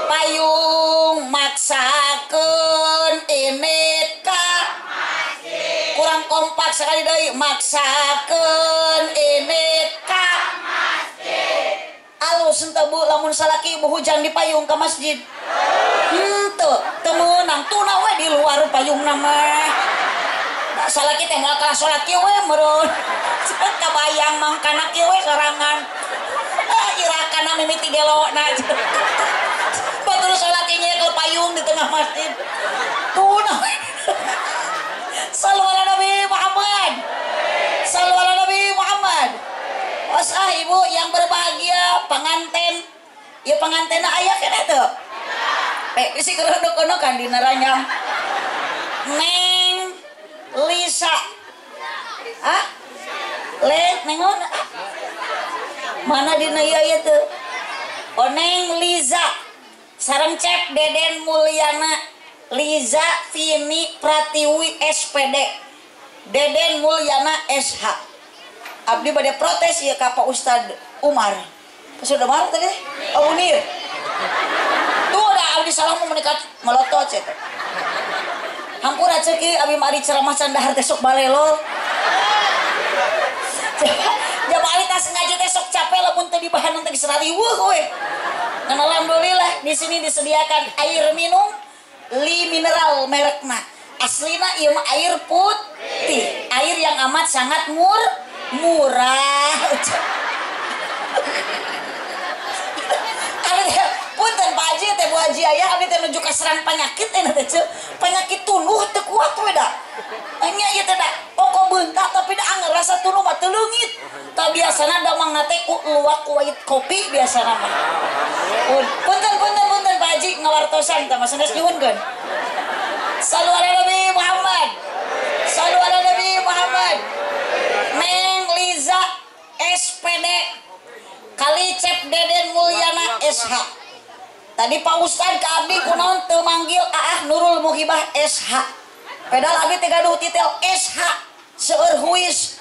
payung maksakeun init ka masjid. Kurang kompak sekali deui, maksakeun init ka masjid. Alus henteu Bu lamun salaki ibu hujan di payung ka masjid. Henteu, teu meunang tuna we di luar payungna mah. Salaki teh moal kalah salat kieu we meureun. Kabayang mangkana kieu we sorangan. Irakana mimiti gelona. Batur salat nyekel payung di tengah masjid. Tuna we. Sallu ala Nabi Muhammad. Sallu ala Nabi Muhammad. Wasah ibu yang berbahagia penganten. Ya pengantenna aya keneh teu? Bisi kerono-kono kan dina ranyam. Neng Lisa. Ah? Le nengon. Mana dina ieu ieu teu? Oh Neng Liza. Sareng Cep Deden Mulyana. Liza Vini Pratiwi SPD. Deden Mulyana SH. Abdi bade protes ieu ka Pak Ustad Umar. Pak Ustad Umar tadi? Oh Munir. Tuh da abdi salah mau menikah melotot eta. Hampura cek ieu abi mari ceramah can dahar teh sok balelo. Jamaah tas ngaji teh sok capek lamun teu dibahan teh geus rariweuh we. Ngan alhamdulillah di sini disediakan air minum li mineral merekna. Aslina ieu mah air putih, air yang amat sangat murah. Punten Pak Haji ieu teh Bu Haji aya abdi teh nuju kaserang penyakit euna teh ceu. Penyakit tunduh teu kuat we da. Nya ieu teh da oko beunta tapi da anger rasa tunduh mah teu leungit. Tah biasana damangna teh ku luwak wait kopi biasana mah. Punten punten punten Pak Haji ngawartosan tah mah sanes nyuhunkeun. Sallu ala Nabi Muhammad. Sallu ala Nabi Muhammad. Neng Liza SPD kali Cep Deden Mulyana SH. Tadi Pak Ustad ke abdi kunaon teu manggil Aah Nurul Muhibah SH. Padahal abdi teh gaduh titel SH seueur huis.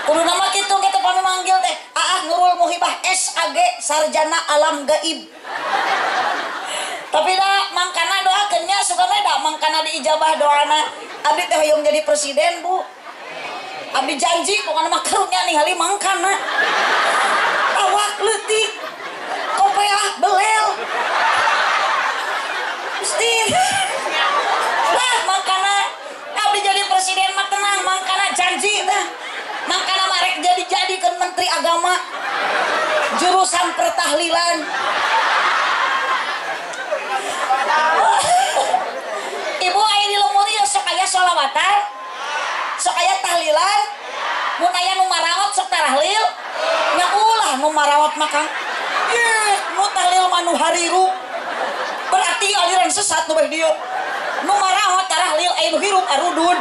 Kudu nama kitu kitu pami manggil teh Aah Nurul Muhibah SAG sarjana alam gaib. Tapi da mangkana doakeun nya suka we da mangkana diijabah doana. Abdi teh hoyong jadi presiden, Bu. Abdi janji pokokna mah karunya ningali mangkana. Awak leutik, kopeah belel. Gusti. Lah mangkana abdi jadi presiden mah tenang, mangkana janji tah. Mangkana mah rek jadi-jadikeun menteri agama. Jurusan pertahlilan. Ibu aya di lembur ieu sok aya sholawatan. Sok aya tahlilan, mun aya nu maraot sok tarahlil, nya ulah nu maraot mah Kang. Yeuh, nu tahlil mah nu hariru. Berarti aliran sesat nu beh dieu. Nu maraot tarahlil aya nu hirup arudud.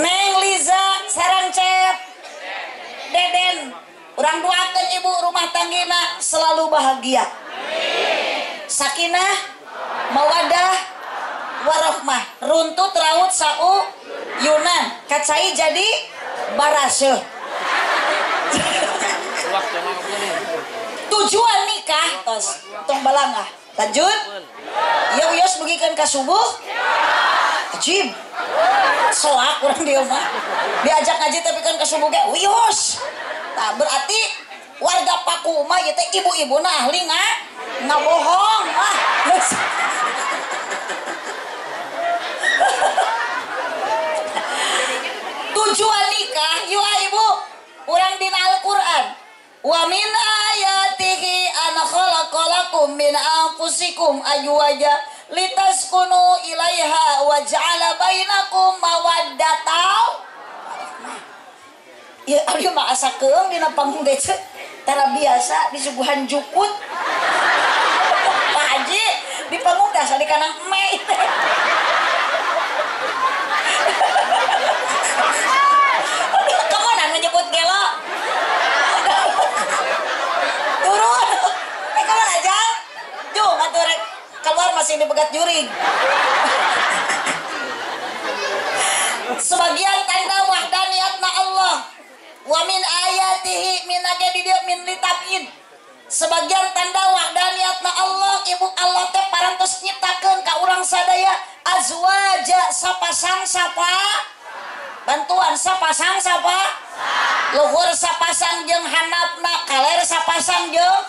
Neng Liza sareng Cep Deden, urang doakeun ibu rumah tanggina selalu bahagia. Sakinah, mawadah, warohmah, runtut raut sau yunan, kacai jadi baraseuh. Tujuan nikah tos tong balangah. Lanjut. Ya wios dugikeun ka subuh. Ajib. Soak urang dieu mah. Diajak ngaji tapi kan ka subuh ge wios. Tah berarti warga Paku mah ieu teh ibu-ibuna ahli ngabohong ah. Tujuan nikah yuk ibu urang dina Al-Qur'an. Wa min ayatihi an khalaqalakum min anfusikum azwaja litaskunu ilaiha wa ja'ala bainakum mawaddatan. Ya abdi mah asa keung dina panggung teh tara biasa disuguhan jukut. Pak Haji di panggung teh asa di kanang eme teh. Kamu nang ngejemput gelo. Turun. Kamu aja. Jung atuh rek keluar masih dipegat juring. Sebagian tanda wahdaniyatna Allah. Wa min ayatihi min age di dieu min litabin. Sebagian tanda wahdaniyatna Allah, ibu Allah teh parantos nyiptakeun ka urang sadaya azwaja sapasang sapa bantuan sapasang sapa luhur sapasang jeung handapna, kaler sapasang jeung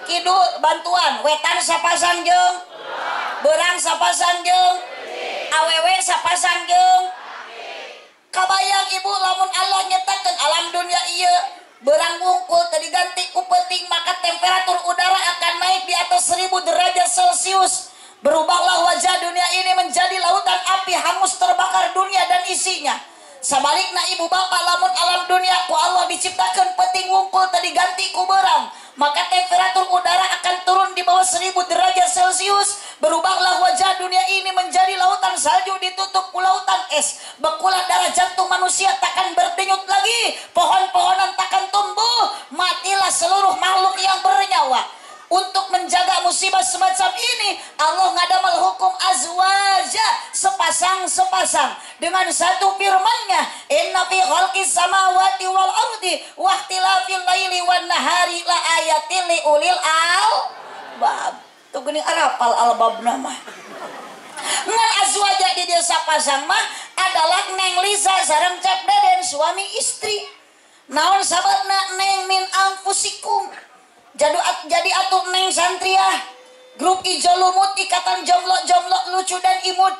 kidul bantuan, wetan sapasang jeung beurang sapasang jeung awewe sapasang jeung. Kabayang ibu lamun Allah nyiptakeun alam dunia ieu beurang wungkul teu diganti ku peuting maka temperatur udara akan naik di atas 1000 derajat Celcius. Berubahlah wajah dunia ini menjadi lautan api, hangus terbakar dunia dan isinya. Sabalikna ibu bapak lamun alam dunia ku Allah diciptakan peuting wungkul teu diganti ku beurang, maka temperatur udara akan turun di bawah 1000 derajat Celcius. Berubahlah wajah dunia ini menjadi lautan salju ditutup ku lautan es. Bekulah darah jantung manusia takkan berdenyut lagi, pohon-pohonan takkan tumbuh, matilah seluruh makhluk yang bernyawa. Untuk menjaga musibah semacam ini, Allah ngadamel hukum azwaja sepasang-sepasang dengan satu firman-Nya, inna fi khalqis samawati wal ardi wa ikhtilafil laili wan nahari la ayatin li ulil albab. Tuh geuning arapal albabna mah. Ngan azwaja di desa pasang mah adalah Neng Lisa sareng Cep Deden suami istri. Naon sababna neng min anfusikum. Jadi atuh neng santriah grup ijo lumut ikatan jomblo-jomblo lucu dan imut.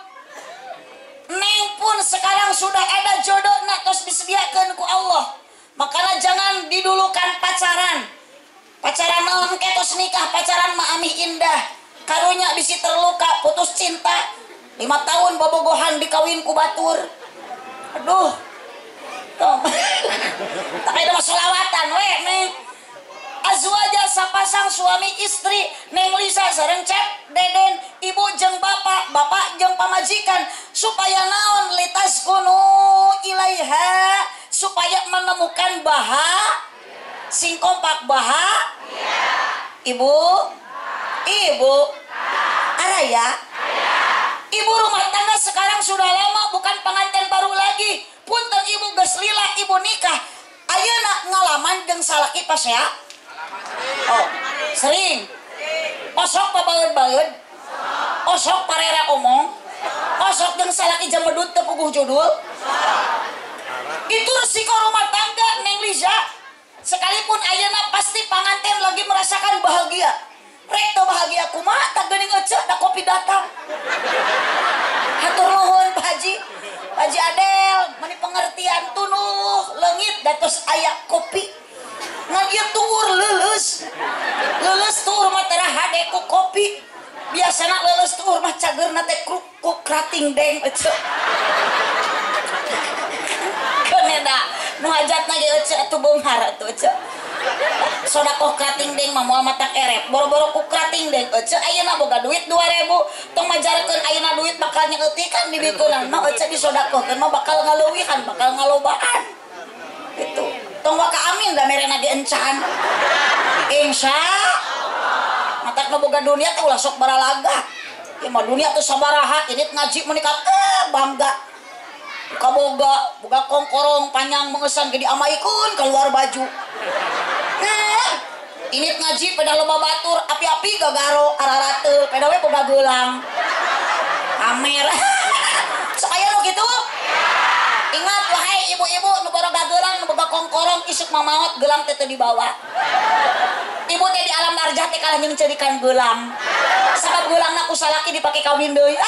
Neng pun sekarang sudah ada jodoh nak terus disediakan ku Allah. Makanya jangan didulukan pacaran. Pacaran naon Engke tos nikah pacaran mah amih indah. Karunya bisi terluka, putus cinta. 5 tahun bobogohan dikawin ku batur. Aduh. Tuh. Tak ada masolawatan we neng. Azwaja sapasang suami istri Neng Lisa sareng Cep Deden, ibu jeung bapak, bapak jeung pamajikan supaya naon litaskunu ilaiha, supaya menemukan bahagia. Sing kompak bahagia. Ibu, ibu, araya. Ibu rumah tangga sekarang sudah lama bukan pengantin baru lagi. Punten ibu geus lila ibu nikah. Ayeuna ngalaman jeung salaki pas ya? Oh, sering. Osok pabaeud-baeud. Osok parera omong. Osok jeung salaki jemedut teu puguh judul. Itu resiko rumah tangga Neng Liza. Sekalipun ayeuna pasti panganten lagi merasakan bahagia. Rek teu bahagia kumaha tah geuning eceu da kopi datang. Hatur nuhun Pak Haji. Pak Haji Adel meni pengertian tunuh leungit da tos aya kopi. Ngan ieu tuur leuleus. Leuleus tuur mah tara hade ku kopi. Biasana leuleus tuur mah cageurna teh ku krating deng eceu. Keun da nu hajatna ge eceu atuh beunghar atuh eceu. Sodakoh krating deng mah moal matak erep. Boro-boro ku krating deng eceu ayeuna boga duit 2000 tong majarkeun ayeuna duit bakal nyeutikan dibikeunan mah eceu disodakohkeun mah bakal ngaleuwihan, bakal ngalobaan. Gitu. Tong waka amin da merena ge encan. Insya Allah. Matak nu boga dunia teh ulah sok baralaga. Ieu mah dunia teh sabaraha ini ngaji meuni bangga. Kaboga, boga kongkorong panjang mengesan ge diamaikeun keluar baju. Nah, ini ngaji pada loba batur, api-api gagaro ararateul, peda we boga geulang. Amer. Sok aya nu kitu? Ingat wahai ibu-ibu nu boga geulang, nu boga kongkorong isuk mamaot geulang teh teu dibawa. Ibu teh di alam barjah teh kalah nyengceurikan geulang. Sabab geulangna ku salaki dipake kawin deui.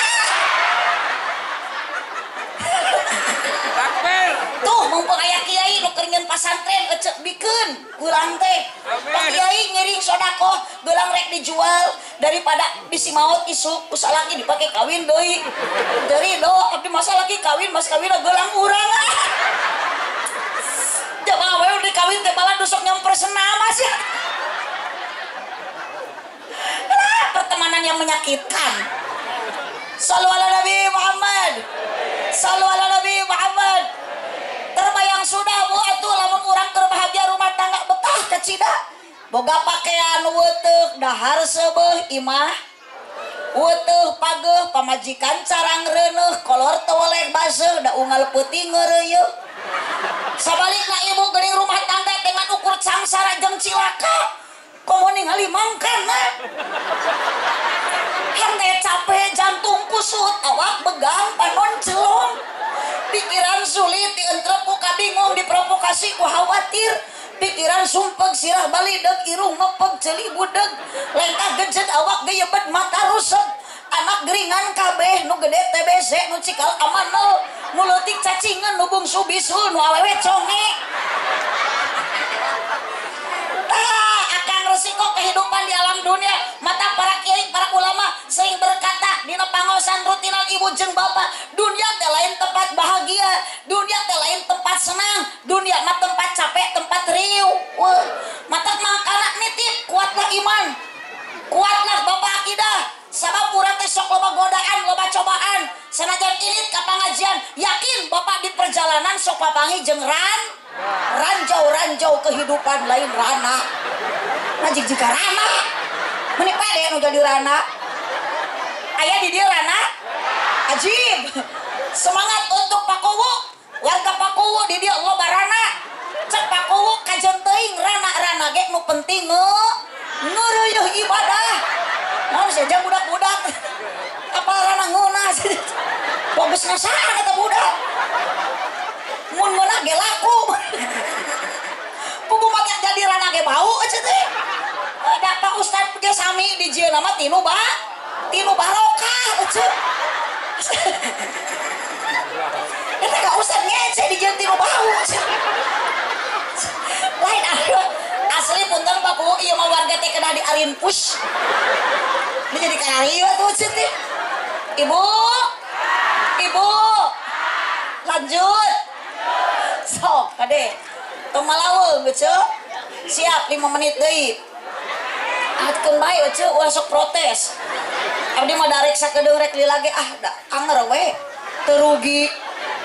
Tuh mumpung aya kiai nu keur nyeun pasantren ecek bikeun geulang teh. Pak kiai ngiring sodakoh geulang rek dijual daripada bisi maot isuk ku salaki dipake kawin deui. Teu rido abdi masa laki kawin mas kawinna geulang urang. Jaba we udah kawin teh malah sok nyamper senam sia. Pertemanan yang menyakitkan. Sallu ala Nabi Muhammad. Sallu ala Nabi Muhammad. Terbayang sudah bu atuh lamun urang keur bahagia rumah tangga betah kecida. Boga pakaian weuteuk dahar seubeuh imah. Weuteuk pageuh pamajikan carang reuneuh kolor teu weleh baseuh da unggal peuting ngeureuyeuh. Sabalikna ibu geuning rumah tangga dengan ukur cangsara jeung cilaka. Komo ningali mangkana. Hente capek jantung kusut awak begang panon celong. Pikiran sulit dientrep ku kabingung diprovokasi ku khawatir. Pikiran sumpeg sirah balideg irung mepeg ceuli budeg. Lengkah gejet awak geyebet mata rusep. Anak geringan kabeh nu gede TBC nu cikal amanel nu leutik cacingan nu bungsu bisul nu awewe conge. Tah akan resiko kehidupan di alam dunia. Mata para kiai, para ulama sering berkata dina pangosan rutinan ibu jeung bapak, dunia teh lain tempat bahagia, dunia teh lain tempat senang, dunia mah tempat capek, tempat riuh. Mata mangkana nitip kuatlah iman, kuatlah bapak akidah. Sabab urang teh sok loba godaan, loba cobaan. Sanajan ilit ka pangajian, yakin bapak di perjalanan sok papangi jeung ranjau-ranjau kehidupan lain rana. Najik jika rana. Meni pede nu jadi rana. Aya di dieu rana? Ajib. Semangat untuk Pakuwu, warga Pakuwu di dieu loba rana. Cek Pakuwu kajen teuing rana-rana ge nu penting ngeureuyeuh ibadah. Naon saja budak-budak. Apa rana ngeunah. Bagus ngasaan eta budak. Mun meunah ge laku. Pugu mata jadi rana ge bau eueuh teh. Da Pak Ustad ge sami di jieuna mah tinu ba tinu barokah eueuh. Eta ka Ustad ngece di jieun tinu bau. Lain anu asli punten Pak Bu ieu mah warga teh kedah di arinpus. Ini jadi kararieu tuh teh. Ibu. Ibu. Lanjut. Sok kade. Tong malaweung Ece. Siap 5 menit deui. Atkeun bae Ece ulah sok protes. Abdi mah darek sakedeung rek lila ge ah da anger we. Teu rugi.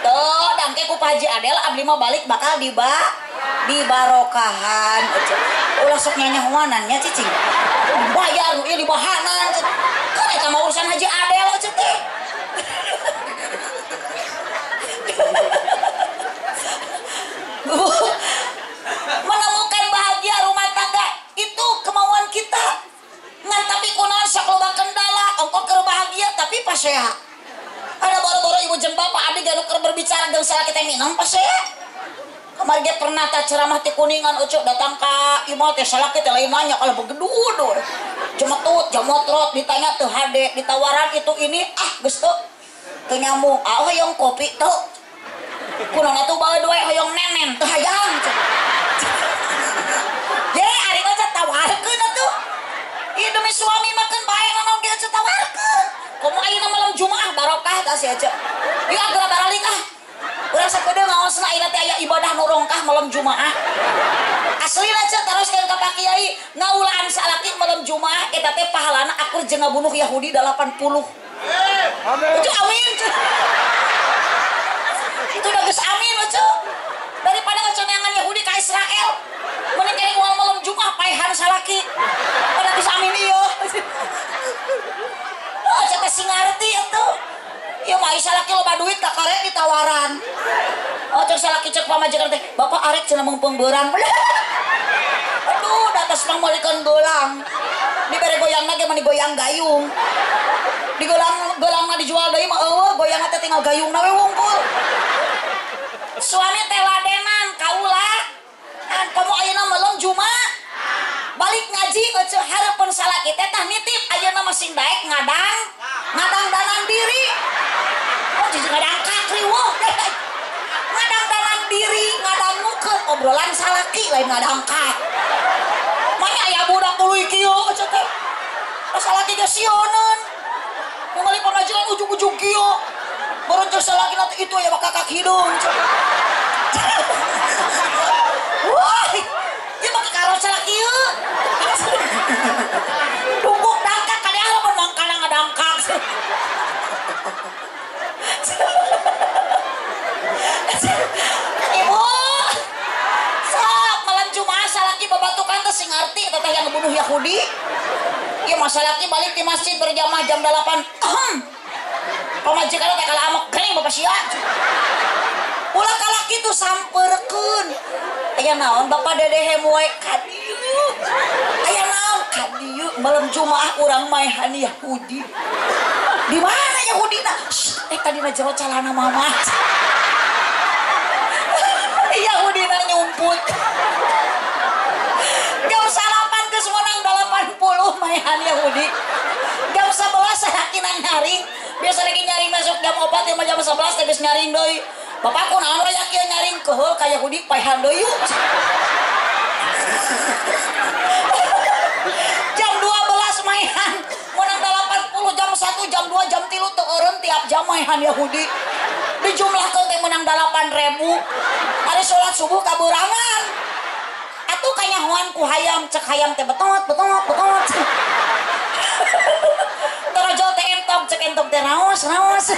Tuh, dangke ku Pak Haji Adel abdi mah balik bakal dibarokahan. Ulah sok nyanyahuanan nya cicing. Bayar nu ieu dibahanan. Kan eta mah urusan Haji Adel Ece teh. Menemukan bahagia rumah tangga itu kemauan kita. Ngan tapi kunaon sok loba kendala, ongkoh keur bahagia tapi pasea. Ada boro-boro ibu jeung bapak abdi ge nu keur berbicara jeung salaki teh minang pasea. Kamari ge pernah tah ceramah ti Kuningan Ucu datang ka imah teh salaki teh lain nanya kalau begedudur. Jemetut, jemotrot ditanya teu hade, ditawaran itu ini ah geus teu teu nyambung. Ah hoyong kopi teu. Kunaon atuh bae we hoyong nenen teu hayang. Ye ari mah tawarkeun atuh. Ieu demi suami mah keun bae naon ge Ucu tawarkeun. Komo ayeuna malam Jumaah barokah tah si Ece. Ieu agra baralik ah. Urang sakedeung ngaosna ayeuna teh aya ibadah nu rongkah malam Jumaah. Aslina Ece teruskeun ka Pak Kiai ngaulaan salaki malam Jumaah eta teh pahalana akur jeung ngabunuh Yahudi 80. Amin. Itu amin. Itu udah geus amin Ece. Daripada Ece neangan Yahudi ka Israel. Mending kene uang malam Jumaah paehan salaki. Udah geus amin ieu. Oh, Ece teh sing ngarti atuh. Ieu mah salaki loba duit kakare ditawaran. Oh, cek salaki cek pamajikan teh, "Bapak arek cenah meungpeung beurang." Aduh, da atas mah meulikeun geulang. Dibere goyangna ge mah digoyang gayung. Digolang geulangna dijual deui mah eueuh, goyangna teh tinggal gayungna we wungkul. Suami teh ladenan kaula. Kan komo ayeuna malam Jumat. Balik ngaji Ece hareupeun salaki teh tah nitip ayeuna mah sing daek ngadang ngadang-danan diri. Oh, jadi ngadangkak riweuh. Ngadang-danan diri, ngadangukeun obrolan salaki lain ngadangkak. Manya aya budak tuluy kieu Ece teh. Salaki ge sieuneun. Ningali pamajikan ujug-ujug kieu. Baru cek salaki nanti itu aya bakakak hidung. Wah, ieu mah karo salaki ieu. Dungkuk dangkak kadang lamun mangkana ngadangkak. Ibu, sok malam Jumaah salaki babatukan teh sing ngarti eta teh yang ngebunuh Yahudi. Ieu mah salaki balik di masjid berjamaah jam 8. Pamajikan teh kalah amek geuning bapak sia. Ulah kalah kitu sampeurkeun. Aya naon bapak dedehe moe ka dieu. Aya naon ka dieu malam Jumaah urang maehan Yahudi. Di mana Yahudina? Tadina jero calana mama. Yahudina nyumput. Jam 8 geus menang 80 maehan Yahudi. Jam 11 salakina nyaring. Biasa lagi nyaring masuk jam 4 ya jam 11 teh geus nyaring deui. Bapak kunaon raya kieu nyaring keheul ka Yahudi paehan deui yuk. Jam 12 maehan menang 80 jam 1 jam 2 jam 3 teu eureun tiap jam maehan Yahudi. Dijumlahkeun teh menang 8.000. Ari salat subuh kabeurangan. Atuh kanyahoan ku hayam cek hayam teh betot betot betot. Torojol teh entog cek entog teh raos raos.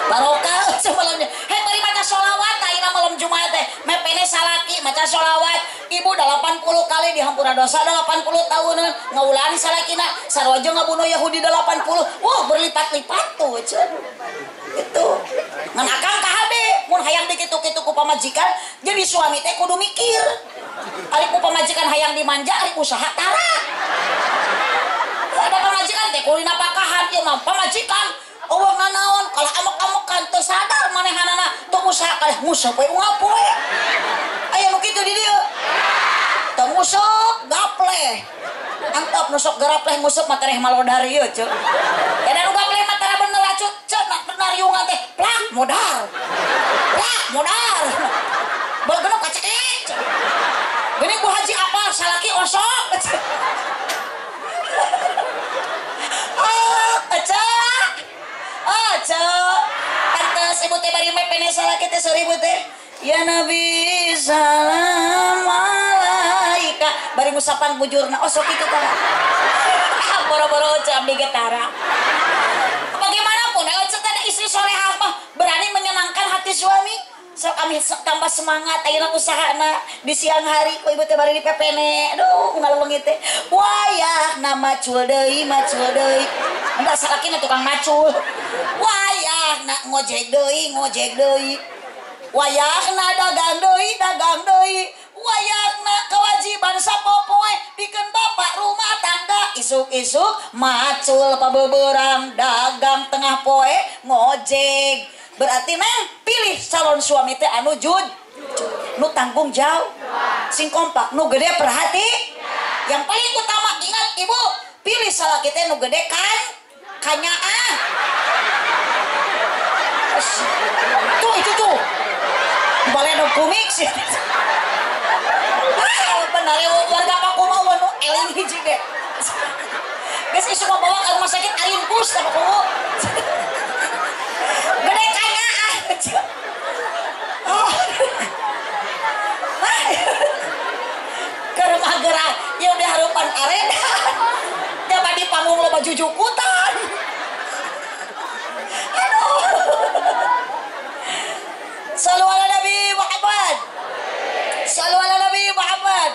Barokah semalamnya. Hei mari maca sholawat ayeuna malam Jumat teh. Mepene salaki maca sholawat. Ibu 80 kali dihampura dosa 80 tahunan ngaulan salakina sarua jeung ngabunuh Yahudi 80. Wah, berlipat-lipat tuh ceun. Itu. Ngan akang KHB mun hayang dikitu-kitu ku pamajikan jadi suami teh kudu mikir. Ari ku pamajikan hayang dimanja ari usaha tara. Ada pamajikan teh kudu napakahan ieu mah pamajikan eueuh nanaon kalah amok-amokan teu sadar manehanana teu usaha kalah nguseup we unggal poe. Aya nu kitu di dieu. Teu nguseup gapleh. Antep nu sok garapleh nguseup mah tereh malodar ieu ceu. Da nu gapleh mah tara bener acut ceu nariungan teh plak modar. Plak modar. bari mepene salaki teh 1000 teh. Ya Nabi salam alaika. Bari ngusapan bujurna oh sok kitu tah. Boro-boro Oce abdi getara. Bagaimanapun Oce teh istri solehah mah berani menyenangkan hati suami. So kami tambah semangat ayeuna usahana di siang hari ku ibu teh bari di pepene. Aduh ngaleungit teh. Wayahna macul deui macul deui. Enggak salakina tukang macul. Wayahna ngojek deui ngojek deui. Wayahna dagang deui dagang deui. Wayahna kewajiban sapopoe pikeun bapak rumah tangga isuk-isuk macul pabeberang dagang tengah poe ngojek. Berarti neng pilih calon suami teh anu jud nu tanggung jawab sing kompak nu gede perhati. Yang paling utama ingat ibu, pilih salaki teh nu gede kan kanyaah. Tuh itu tuh balen komik sih. Benar ya warga Paku mah nu eling hiji ge. Geus isuk bawa ke rumah sakit arinpus tah Paku. Gede kanyaah. Oh. Keur mageran, ieu di harupan arena. Coba di panggung loba jujukutan. Aduh. Sallu ala Nabi Muhammad. Sallu ala Nabi Muhammad.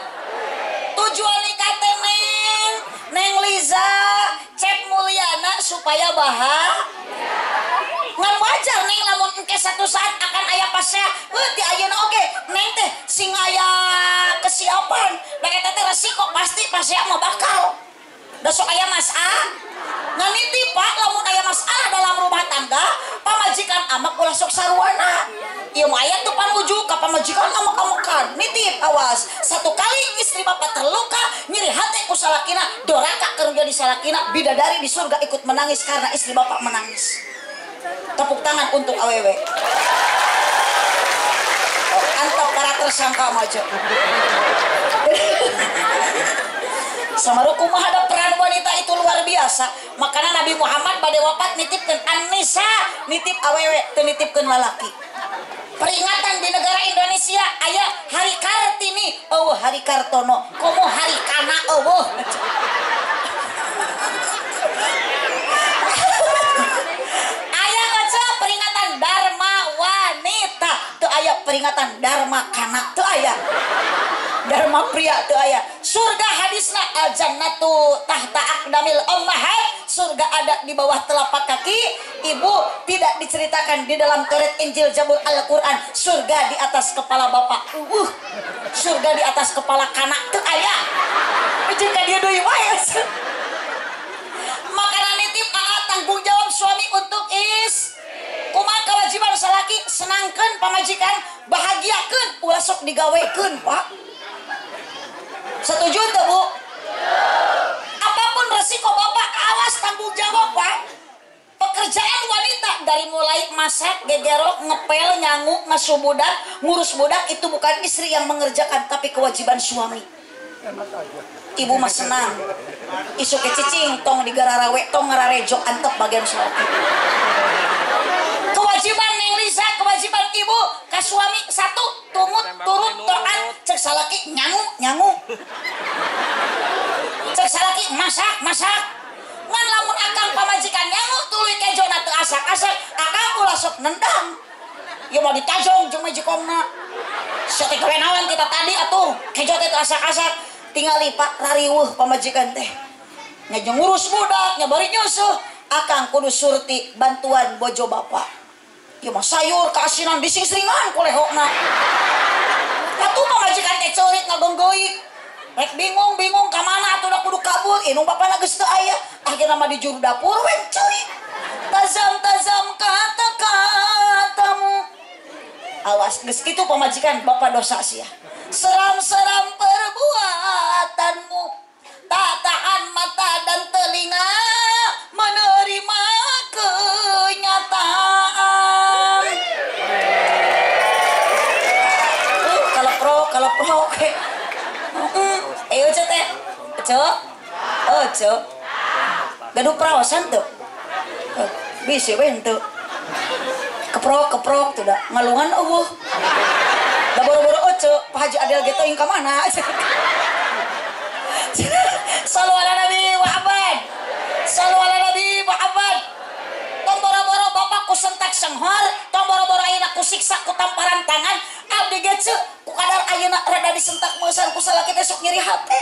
Tujuan nikah teh Neng, Neng Liza, Cep Mulyana supaya bahagia. Ngan wajar Neng lamun engke satu saat akan aya pasea, heuh ti ayeuna oge Neng teh sing aya kesiapan. Da eta teh resiko pasti pasea mah bakal. Da sok aya masalah. Ngan nitip Pak lamun aya masalah dalam rumah tangga, pamajikan amak ulah sok saruana. Ieu mah aya tuh panuju ka pamajikan amak-amakan. Nitip awas. Satu kali istri bapak terluka, nyeri hati ku salakina, doraka keur jadi salakina, bidadari di surga ikut menangis karena istri bapak menangis. Tepuk tangan untuk awewe. Oh, antap para tersangka maju. Samaru kumaha ada peran wanita itu luar biasa. Makanya Nabi Muhammad bade wafat nitipkeun An-Nisa, nitip awewe, teu nitipkeun lalaki. Peringatan di negara Indonesia aya Hari Kartini, eueuh Hari Kartono, komo Hari Kana eueuh. Aya oce peringatan Dharma Wanita, teu aya peringatan Dharma Kana, teu aya. Dharma pria teu aya. Surga hadisna al jannatu tahta aqdamil ummahat, surga ada di bawah telapak kaki ibu. Tidak diceritakan di dalam Taurat, Injil, Zabur, Al-Qur'an surga di atas kepala bapak. Surga di atas kepala kana teu aya. Jeung ka dieu deui wae. Makana nitip aa tanggung jawab suami untuk is. Kumaha kewajiban salaki senangkeun pamajikan, bahagiakeun, ulah sok digawekeun, Pak. Setuju tuh Bu? Apapun resiko bapak, awas tanggung jawab Pak. Pekerjaan wanita dari mulai masak, gegerok, ngepel, nyangu, ngasuh budak, ngurus budak itu bukan istri yang mengerjakan tapi kewajiban suami. Ibu mah senang. Isuk cicing tong digararawe, tong ngararejo antep bagian suami. Kewajiban Neng Liza, kewajiban ibu ke suami satu, tumut, turut, taat, cek salaki nyangu, nyangu. Cek salaki masak, masak. Ngan lamun akang pamajikan nyangu tuluy kejona teu asak-asak, akang ulah sok nendang. Ieu mah ditajong jeung majikomna. Sia teh gawe naon kita tadi atuh, kejo teh teu asak-asak. Tingali Pak rariweuh pamajikan teh. Nya jeung ngurus budak, nya bari nyusuh. Akang kudu surti bantuan bojo bapak. Ieu mah sayur keasinan dising-seringan ku lehokna. Atuh pamajikan teh ceurik ngagonggoik. Rek bingung-bingung ka mana atuh da kudu kabur, indung bapana geus teu aya. Akhirna mah di juru dapur we ceurik. Tazam-tazam kata-katamu. Awas geus kitu pamajikan bapak dosa sia. Seram-seram perbuatanmu. Tak tahan mata dan telinga menerima kenyataan. Kalau pro oke. Ayo ce teh. Ce. Oh, ce. Gaduh perawasan tuh. Bisi we henteu. Keprok-keprok tuh dah ngalungan eueuh. Da boro-boro ece Pak Haji Adel ge teuing ka mana. Sallu ala Nabi Muhammad. Sallu ala Nabi Muhammad. Tong boro-boro bapak ku sentak senghor, tong boro-boro ayeuna ku siksa ku tamparan tangan, abdi ge ceu ku kadar ayeuna rada disentak meusan ku salaki teh sok nyeri hate.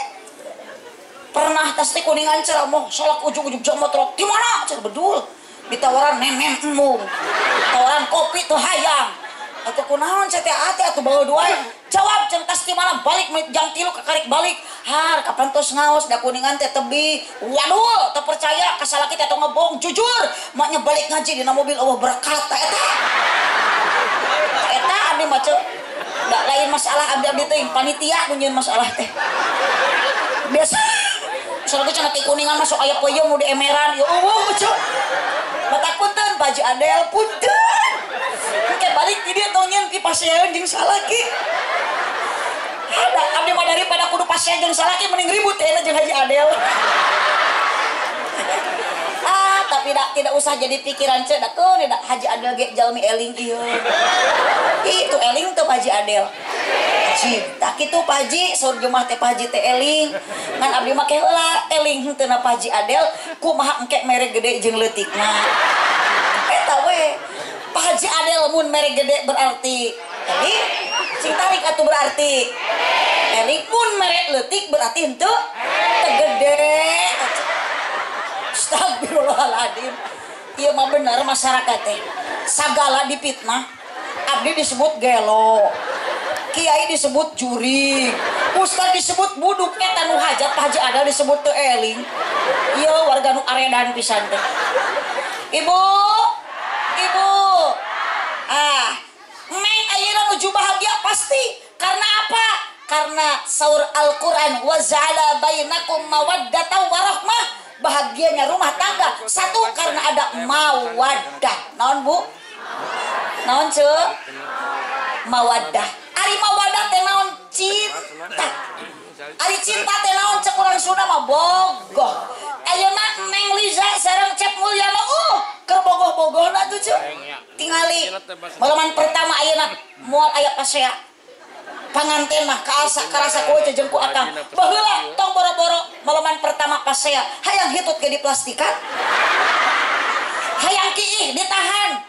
Pernah tas teh kuningan ceramah salak ujug-ujug jam motor di mana cenah bedul. Ditawaran nenem embung. Tawaran kopi tuh hayang. Atuh kunaon cenah teh ate atuh bawa dua. Jawab cenah tas di mana balik menit jam 3 kakarik balik. Har kapan tos ngaos da kuningan teh tebi. Waduh, teu percaya ka salaki teh tong ngebohong jujur. Maknya balik ngaji dina mobil eueuh berkat ta eta. Eta abdi mah ceu. Da lain masalah abdi-abdi teh panitia nu nyieun masalah teh. Biasa soalnya cenah teh kuningan masuk aya peuyeum nu di emeran. Ya eueuh ceu. Mata punten Pak Haji Adel punten. Engke balik di dieu tong nyieun pipasean jeung salaki. Ada abdi mah daripada kudu pasean jeung salaki mending ribut ya jeung Haji Adel. Ah, tapi dak tidak usah jadi pikiran ceu da keun da Haji Adel ge jalmi eling ieu. Itu eling teu Pak Haji Adel. Cinta kitu Pak Haji, saur jumah teh Pak Haji teh eling. Ngan abdi mah heula eling henteu na Pak Haji Adel kumaha engke mere gede jeung leutikna. Eta we. Pak Haji Adel mun mere gede berarti eling, cing tarik atuh berarti eling, mun mere leutik berarti henteu teu gede. Astagfirullahaladzim. Ieu mah bener masyarakat teh. Sagala dipitnah. Abdi disebut gelo. Kiai disebut jurig, ustad disebut buduk, eta nu hajat Pak Haji Adel disebut teu eling. Ieu warga nu aredan pisan teh. Ibu, ibu. Ah, neng ayeuna nuju bahagia pasti. Karena apa? Karena saur Al-Qur'an wa ja'ala bainakum mawaddatan warahmah. Bahagianya rumah tangga satu karena ada mawaddah. Naon Bu? Naon ceu? Mawaddah. Ari mawaddah teh naon? Cinta. Ari cinta teh naon cek urang Sunda mah bogoh. Ayeuna Neng Liza sareng Cep Mulyana keur bogoh-bogohna tuh ceu. Tingali malaman pertama ayeuna moal aya pasea. Panganten mah kaasa karasa kowe jeung ku akang. Baheula tong boro-boro malaman pertama pasea hayang hitut ge diplastikan. Hayang kiih ditahan.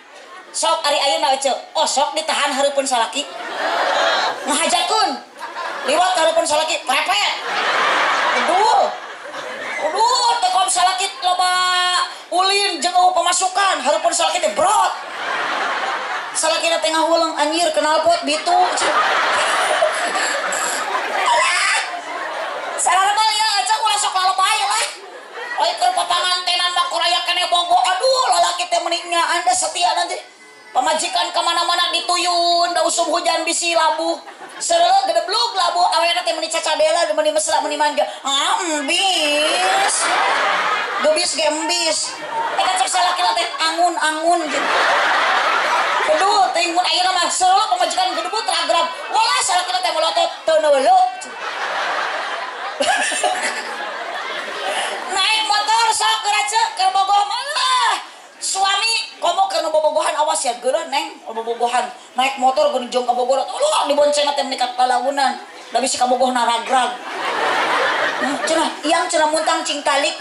Sok ari ayeuna ceu, oh sok ditahan hareupeun salaki. Ngahajakeun. Liwat hareupeun salaki prepet. Aduh. Aduh, teh kom salaki loba ulin jeung eueuh pemasukan, hareupeun salaki teh brot. Salakina teh ngahuleng anjir knalpot bitu. Alah. Sarana ya aja ulah sok lalebay lah. Oi keur papangantenan mah kuraya keneh bogo. Aduh, lalaki teh meni nya anda setia nanti. Pamajikan kemana-mana dituyun, da usum hujan bisi labuh. Sereuleuh gedeblug labuh, awena teh meni cacadela, meni mesra, meni manja. Ah, embis. Gebis ge embis. Eta cek salakina teh angun-angun gitu. Aduh, teh mun ayeuna mah sereuleuh pamajikan gedebut ragrag. Walah salakina teh melotot teu neuleuh. Naik motor sok geura ceuk keur bogoh mah. Suami komo keur bobogohan awas ya geuleuh neng bobogohan naik motor geuning jeung ka Bogor uluh diboncengna teh menikat palaunan da bisi ka Bogohna ragrag. Cenah iang cenah muntang cing talik.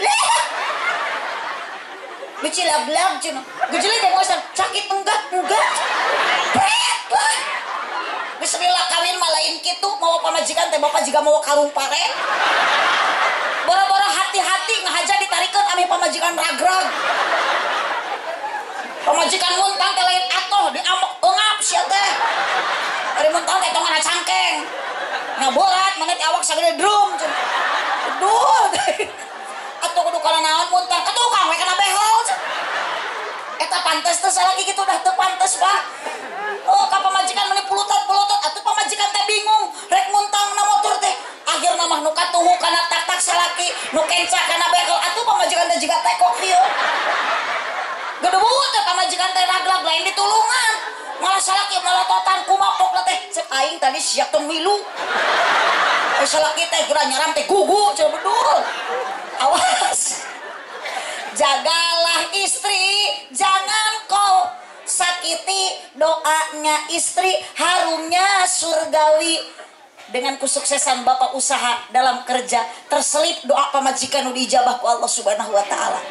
Bici lag-lag cenah. Gejele teh moal sakit enggak enggak. Pret lah. Bismillah kawin mah lain kitu mawa pamajikan teh bapak jiga mawa karung pare. Boro-boro hati-hati ngahaja ditarikeun ameh pamajikan ragrag. Pamajikan muntang teh lain atoh diamok eungap sia teh. Ari muntang teh tong cangkeng. Ngaborat mana teh awak sagede drum. Aduh. Atuh kudu kana naon muntang ka tukang we kana behel. Eta pantes teh salaki kitu dah teu pantes, Pak. Oh, ka pamajikan meni pulutot-pulutot atuh pamajikan teh bingung rek muntang na motor teh. Akhirna mah nu katuhu kana tak-tak salaki, nu kenca kana behel atuh pamajikan teh jiga tekok ieu. Gedebut teh pamajikan teh raglag lain ditulungan. Malah salaki melototan kumapok teh cek aing tadi siap tong milu. Salaki teh geura nyaram teh gugu cenah bedul. Awas. Jagalah istri, jangan kau sakiti. Doanya istri harumnya surgawi. Dengan kesuksesan bapak usaha dalam kerja terselip doa pamajikan nu diijabah ku Allah Subhanahu wa taala.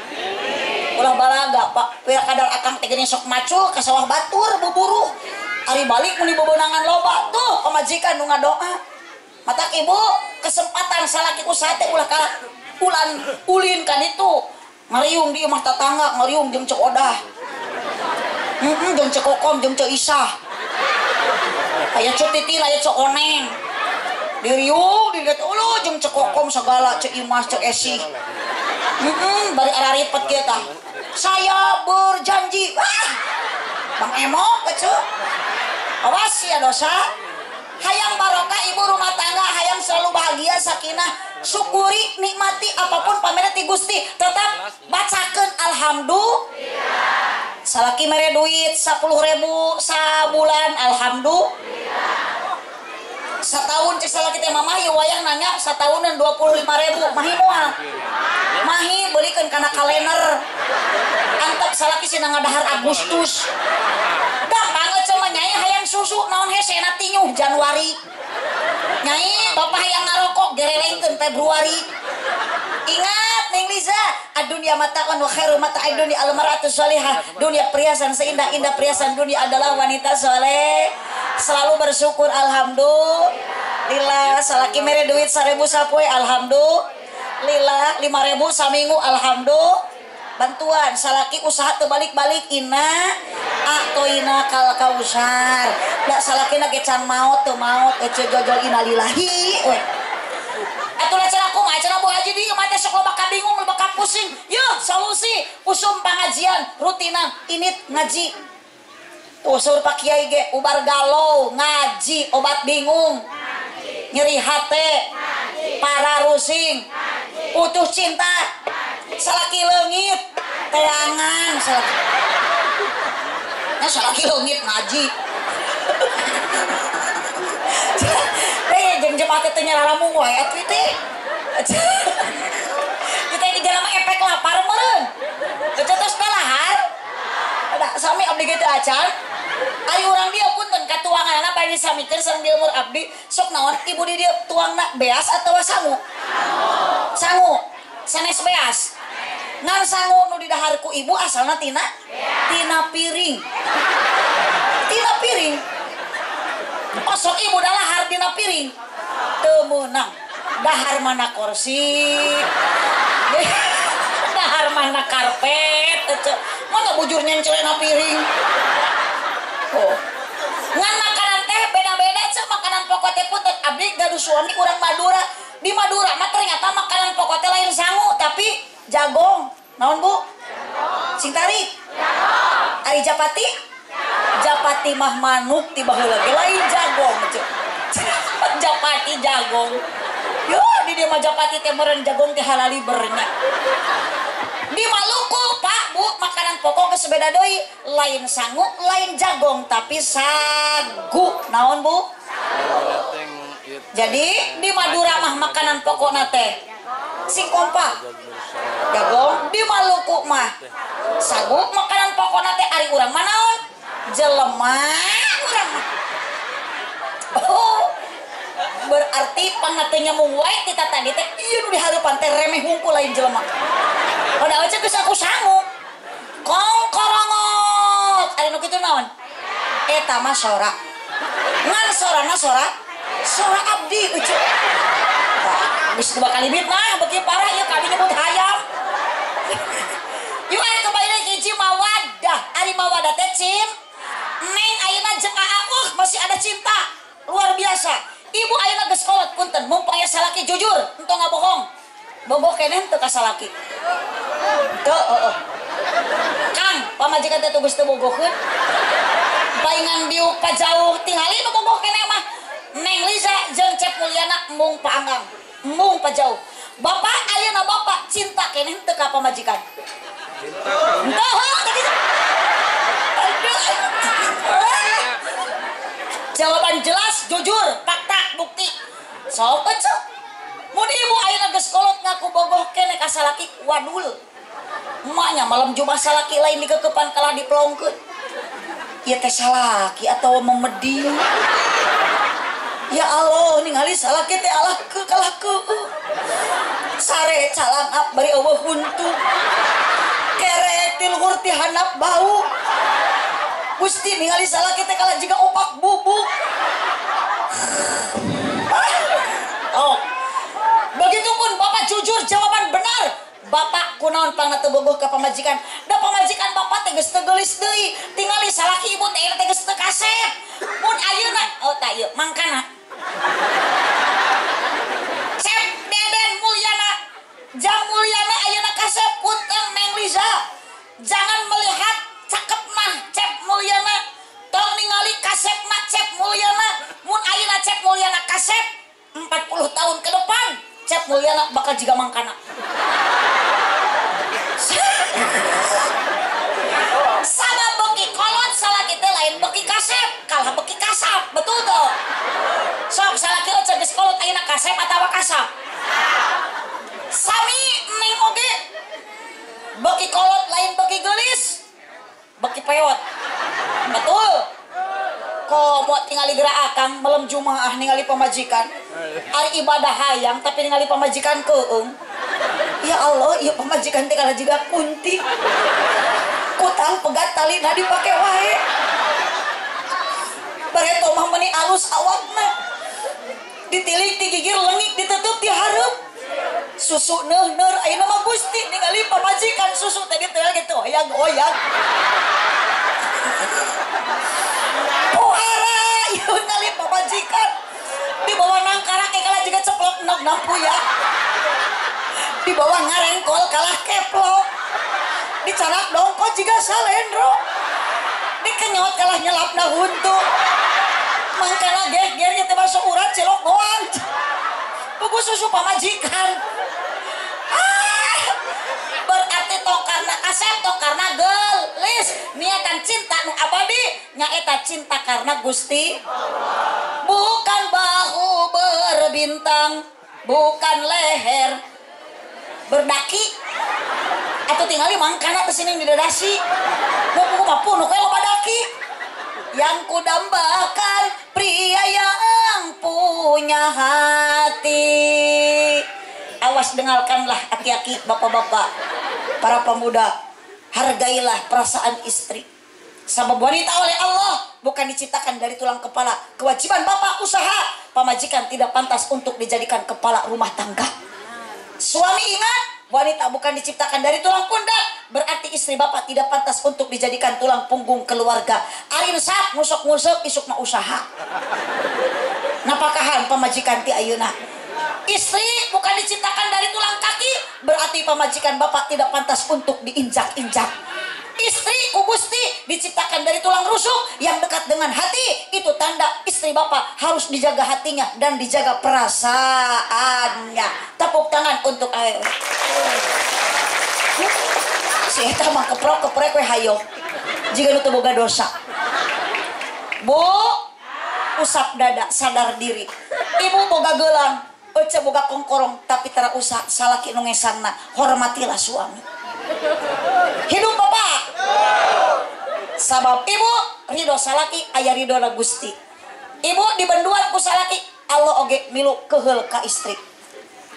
Ulah balaga Pak, we kadal akang teh geuning sok macul ka sawah batur buburu. Ari balik muni bobonan loba tuh pamajikan nu ngadoa. Matak ibu kesempatan salaki usaha teh ulah ka ulan ulin kan itu. Ngariung di imah tatangga, ngariung jeung Ceu Odah. Heeh, jeung Ceu Kokom, jeung Ceu Isah. Aya Ceu Titin, aya Ceu Oneng. Diriung dilihat ulu jeung Ceu Kokom segala Ceu Imas Ceu Esih. Heeh, bari araripet kieu tah. Saya berjanji. Ah! Bang Emok keceu. Awas ya dosa. Hayang barokah ibu rumah tangga, hayang selalu bahagia sakinah, syukuri nikmati apapun pamere ti Gusti, tetap bacakeun alhamdulillah. Salaki mere duit 10.000 sabulan alhamdulillah. Setahun cek salaki teh mamah ieu wayah nanya satahunan 25.000 mahi moal. Mahi belikeun kana kalender. Antep salaki sina ngadahar Agustus. Gampang cuma nyai hayang susu naon hesena tinyuh Januari. Nyai bapak hayang ngarokok gerelengkeun Februari. Ingat Neng Liza, adunya mataun wa khairu mata'id dunya al-mar'atu sholihah. Dunia perhiasan seindah-indah perhiasan dunia adalah wanita soleh. Selalu bersyukur alhamdulillah. Salaki mere duit 1.000 sapoe alhamdulillah, 5.000 saminggu alhamdulillah. Bantuan salaki usaha teu balik-balik inna atoina kal kausar. Da salakina ge can maot teu maot ece jojol innalillahi we. Atulah cenah kumaha cenah Bu Haji di imah teh sok loba kabingung loba kapusing. Yeuh solusi usum pangajian rutinan init ngaji. Tuh saur Pak Kiai ge ubar galau ngaji obat bingung ngaji. Nyeri hate ngaji. Para rusing ngaji. Putus cinta ngaji. Salaki leungit teangan salaki. Nya salaki leungit ngaji. Jeung jemaah teh nyararamung wae atuh teh. Kita di jalan mah efek lapar meureun. Tos dalahar. Da sami abdi ge teu acan. Ari urang dieu punten katuanganna bari disamikeun sareng di umur abdi sok naon ibu di dieu tuangna beas atawa sangu? Sangu. Sanes beas. Ngan sangu nu didahar ku ibu asalna tina tina piring. Tina piring. Osok ibu dalahar dina piring. Teu meunang. Dahar mana kursi. Dahar mana karpet. Mana bujur nyencelena piring. Oh. Ngan makanan teh beda-beda cek makanan pokok teh punten abdi gaduh suami urang Madura. Di Madura mah ternyata makanan pokok teh lain sangu tapi jagong. Naon Bu? Sing tarik. Jagong. Ari japati? Japati mah manuk ti baheula ge lain jagong cek. Japati jagong. Yo di dieu mah japati teh meureun jagong teh halalibernya. Di Maluku Pak Bu makanan pokok geus beda deui, lain sangu, lain jagong tapi sagu. Naon Bu? Jadi di Madura mah makanan pokokna teh sing kompak jagong, di Maluku mah sagu makanan pokokna teh ari urang mah naon? Jelema urang mah. Oh, berarti pangatenya mung wae ti tatadi teh ieu nu dihareupan teh remeh hungkul lain jelema. Padahal cek geus aku sangu. Kong korongot. Ari nu kitu naon? Eta mah sora. Ngan sorana sora sora abdi ucu. Geus dua kali mah beuki parah ieu kami nyebut hayam. Yuk aya kembali hiji mawadah. Ari mawadah teh cim. Neng ayeuna jeung aa masih ada cinta. Luar biasa. Ibu ayeuna geus kolot punten mumpung aya salaki jujur, entong ngabohong. Bogoh keneh teu ka salaki. Teu heueuh. Kang, pamajikan teh geus teu bogohkeun. Paingan diuk pajauh tingali nu bogoh keneh mah. Neng Liza jeung Cep Mulyana embung paanggang, embung pajauh. Bapak ayeuna bapak cinta keneh teu ka pamajikan. Cinta. Henteu heuh teu kitu. Jawaban jelas, jujur, fakta, bukti. Sok eceu. Mun ibu ayeuna geus kolot ngaku bogoh keneh ka salaki wadul. Emaknya malam Jumat salaki lain dikekepan kalah dipelongkeun. Ieu teh salaki atawa memedi. Ya Allah ningali salaki teh alah ke kalah keueuh. Sare calangap bari eueuh huntu. Kere ti luhur ti handap bau. Gusti ningali salaki teh kalah jiga opak bubuk. Oh. Begitupun bapak jujur jawaban benar. Bapak kunaon pangna teu bogoh ka pamajikan. Da pamajikan bapak teh geus teu geulis deui. Tingali salaki ibu teh geus teu kasep. Mun ayeuna oh tah ieu mangkana. Cep Deden Mulyana. Jang Mulyana ayeuna kasep punten Neng Liza. Jangan melihat cakep mah Cep Mulyana. Tong ningali kasep mah Cep Mulyana. Mun ayeuna Cep Mulyana kasep 40 tahun ke depan Cep Mulyana bakal jiga mangkana. Sama beki kolot salaki teh lain beki kasep, kalah beki kasap, betul tuh. Sok salaki oce geus kolot ayeuna kasep atawa kasap. Sami neng oge beki kolot lain beki geulis, beki peot. Betul. Komo tingali gerak akang melem jumaah ningali pamajikan. Ari ibadah hayang tapi ningali pamajikan keung. Ya Allah, ieu pamajikan teh kalah jiga kunti. Kutang pegat talina dipake wae. Bareto mah meuni alus awakna. Ditilik ti gigir leungit ditutup ti hareup. Susu neuh-neur ayeuna mah Gusti ningali pamajikan susu teh diteul gitu oyag-oyag. Puara ieu ningali pamajikan dibawa nangkara ke kalah jiga ceplok nog nampu ya. Dibawa ngarengkol kalah keplok. Dicanak dongko jiga salendro. Dikenyot kalah nyelapna huntu. Mangkana geger nya teh masuk urat cilok doang. Pugu susu pamajikan. Ah, berarti tong karena kasep tong karena gelis. Niatan cinta nu abadi nyaeta cinta karena Gusti. Bukan bahu berbintang, bukan leher berdaki. Atau tinggali mangkana ke sini di dasi. Mau mah punuh we loba daki. Yang kudambakan pria yang punya hati. Awas dengarkanlah aki-aki, bapak-bapak, para pemuda. Hargailah perasaan istri. Sabab wanita oleh Allah bukan diciptakan dari tulang kepala. Kewajiban bapak usaha. Pamajikan tidak pantas untuk dijadikan kepala rumah tangga. Suami ingat, wanita bukan diciptakan dari tulang pundak. Berarti istri bapak tidak pantas untuk dijadikan tulang punggung keluarga. Arin sap, ngusok-ngusok, isuk mah usaha. Napakahan pamajikan ti ayeuna. Istri bukan diciptakan dari tulang kaki. Berarti pamajikan bapak tidak pantas untuk diinjak-injak. Istri ku Gusti diciptakan dari tulang rusuk yang dekat dengan hati. Itu tanda istri bapak harus dijaga hatinya dan dijaga perasaannya. Tepuk tangan untuk awewe. Si eta mah keprok-keprek we hayo. Jiga nu teu boga dosa. Bu, usap dada, sadar diri. Ibu boga gelang, ece boga kongkorong, tapi tara usah salaki nu ngesangna. Hormatilah suami. Hidup bapak. Sabab ibu ridho salaki aya ridho na Gusti. Ibu dibenduan ku salaki, Allah oge milu keheul ka istri.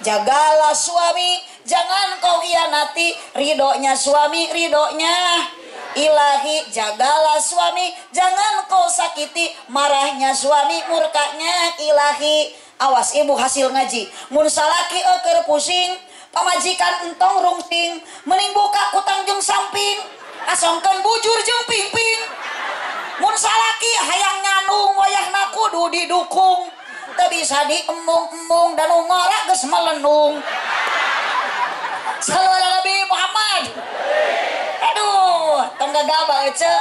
Jagalah suami, jangan kau hianati. Ridhonya suami, ridhonya ilahi. Jagalah suami, jangan kau sakiti. Marahnya suami, murkanya ilahi. Awas ibu hasil ngaji. Mun salaki eueur pusing, pamajikan entong rungsing, mending buka kutang jeung samping, asongkeun bujur jeung pingping. Mun salaki hayang nyanung wayahna kudu didukung. Teu bisa diembung-embung dan ngora geus melenung. Sallallahu Nabi Muhammad. Aduh, tong gagabah ece.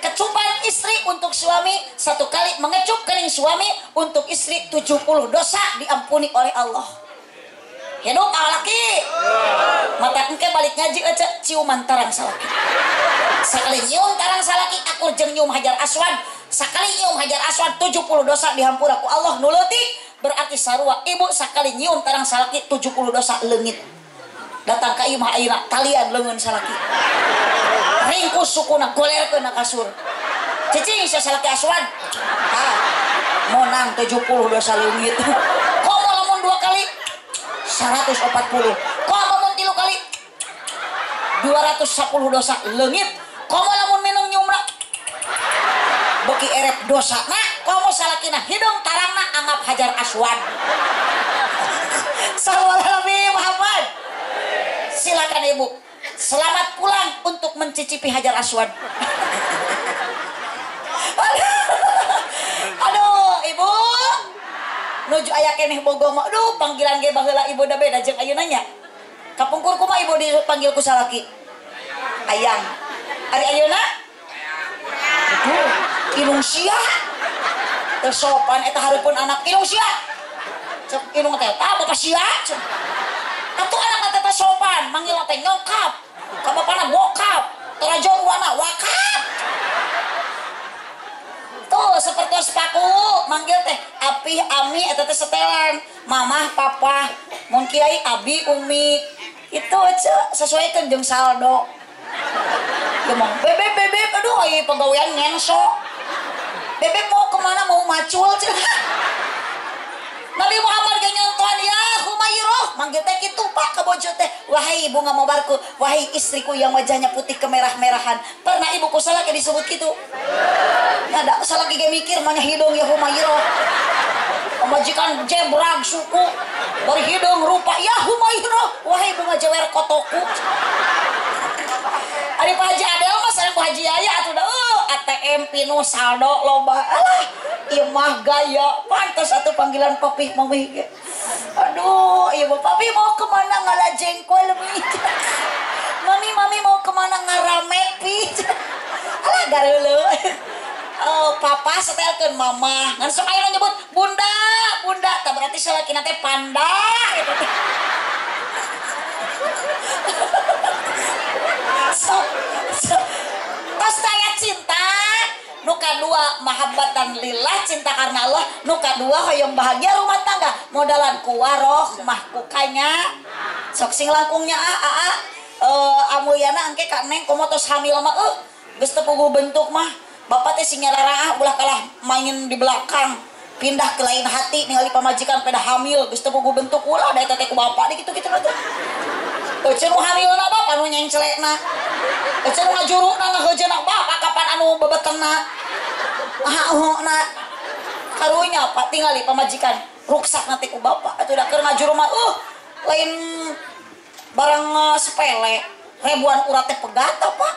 Kecupan istri untuk suami, satu kali mengecup kening suami untuk istri 70 dosa diampuni oleh Allah. Hidup laki. Mata engke balik ngaji ece ciuman tarang salaki. Sakali nyium tarang salaki akur jeung nyium Hajar Aswad. Sakali nyium Hajar Aswad 70 dosa dihampura ku Allah nu leutik. Berarti sarua ibu sakali nyium tarang salaki 70 dosa leungit. Datang ka imah ayeuna talian leungeun salaki. Ringkus sukuna golerkeun na kasur. Cicing sia salaki aswad. Ah, menang 70 dosa leungit. Komo lamun 2 kali 140. Komo lamun 3 kali 210 dosa leungit. Komo lamun minum nyumra beki erep dosa. Nah, komo salakina hidung tarangna anggap hajar aswad. Sallallahu alaihi Muhammad. Silakan ibu. Selamat pulang untuk mencicipi hajar aswad. Aduh, ibu. Nuju aya keneh bogoh mah. Aduh, panggilan ge baheula ibu da beda jeung ayeuna nya. Kapungkur kumaha ibu dipanggil ku salaki? Ayang. Ari ayeuna? Aduh, ilung sia. Teu sopan eta hareupeun anak ilung sia. Cek ilung teh, tah bapak sia. Atuh anak teh sopan, manggil teh nyokap. Ka bapana bokap, terajon wana wakap. Tuh seperti paku manggil teh api ami eta teh setelan mamah papa mun kiai abi umi itu aja sesuaikan jeung saldo. Gemong bebek bebek aduh ai pegawaian ngenso. Bebek mau kemana mau macul cenah. Nabi Muhammad ge nyontohan ya Humairah manggil teh kitu Pak ka bojo teh wahai bunga mawarku wahai istriku yang wajahnya putih kemerah-merahan. Pernah ibu ku salaki disebut kitu? Ada salaki ge mikir manya hidung ya Humairah. Pamajikan jebrag suku bari hidung rupa ya Humairah wahai bunga jewer kotoku. Ari Pak Haji Adel mah sareng Pak Haji Yaya atuh da ATM pinuh saldo loba. Alah ieu mah gaya pantas atuh panggilan papih mamih ge. Aduh, ieu mah papi mau kemana ngala jengkol mi. Mami mami mau kemana ngarame pi. Alah gareuleuh. Oh, papa setelkeun mama. Ngan sok aya nyebut bunda, bunda tah berarti salakina teh panda gitu teh. Sok tos saya cinta nu kadua mahabbatan lillah cinta karena Allah nu kadua hoyong bahagia rumah tangga modalan ku waroh mah ku kanya sok sing langkungnya a amulyana engke ka neng komo tos hamil mah geus teu puguh bentuk mah bapak teh sing nyararaah ulah kalah main di belakang pindah ke lain hati ningali pamajikan pada hamil geus teu puguh bentuk ulah da eta teh ku bapak di kitu-kitu teh. Euceun nu hamilna bapak nu nyengcelekna. Euceun nu ngajurukna ngahejeuna bapak kapan anu bebetengna. Ahona karunya pak tingali pamajikan ruksakna teh ku bapak atuh da keur ngajuru mah lain barang sepele ribuan urat teh pegat apa?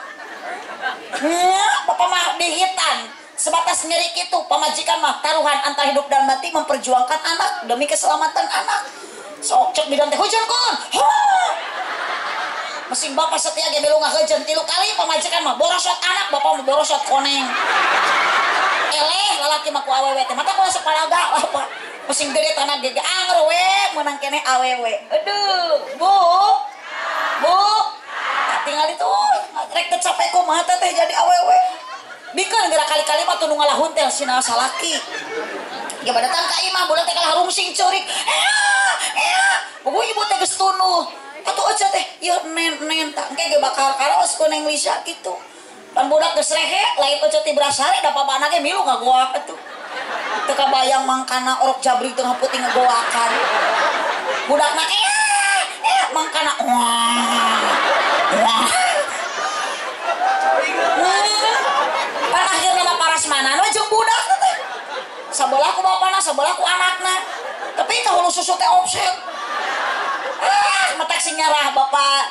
Nya bapak mah dihitan sebatas nyeri kitu pamajikan mah taruhan antara hidup dan mati memperjuangkan anak demi keselamatan anak. Sok cek bidan teh hujan kun. Mesing bapak setia ge milu ngahejeun 3 kali pamajikan mah borosot anak bapak mah borosot koneng. Eleh lalaki mah ku awewe teh mata ku sok palaga lah pak. Mesing gede tanah gege anger we meunang keneh awewe. Aduh, Bu. Bu. Tinggal itu rek teu capek kumaha teh jadi awewe. Bikeun geura kali-kali mah teu nu ngalahuntel sina salaki. Ge datang ka imah budak teh kalah rungsing ceurik. Puguh ibu teh geus tunuh. Atuh aja teh ieu nen tah engke ge bakal karaos ku Neng Lisa kitu. Pan budak geus rehe lain aja ti berasare da papana ge milu ngagoak atuh. Teu kabayang mangkana orok jabrik tengah peuting ngagoakan. Budakna mangkana wah. Wah. Pan akhirna mah parasmanan we jeung budak teh. Sabelah ku bapana, sabelah ku anakna. Tapi ka hulu susu teh offset. Matak sing nyarah bapak.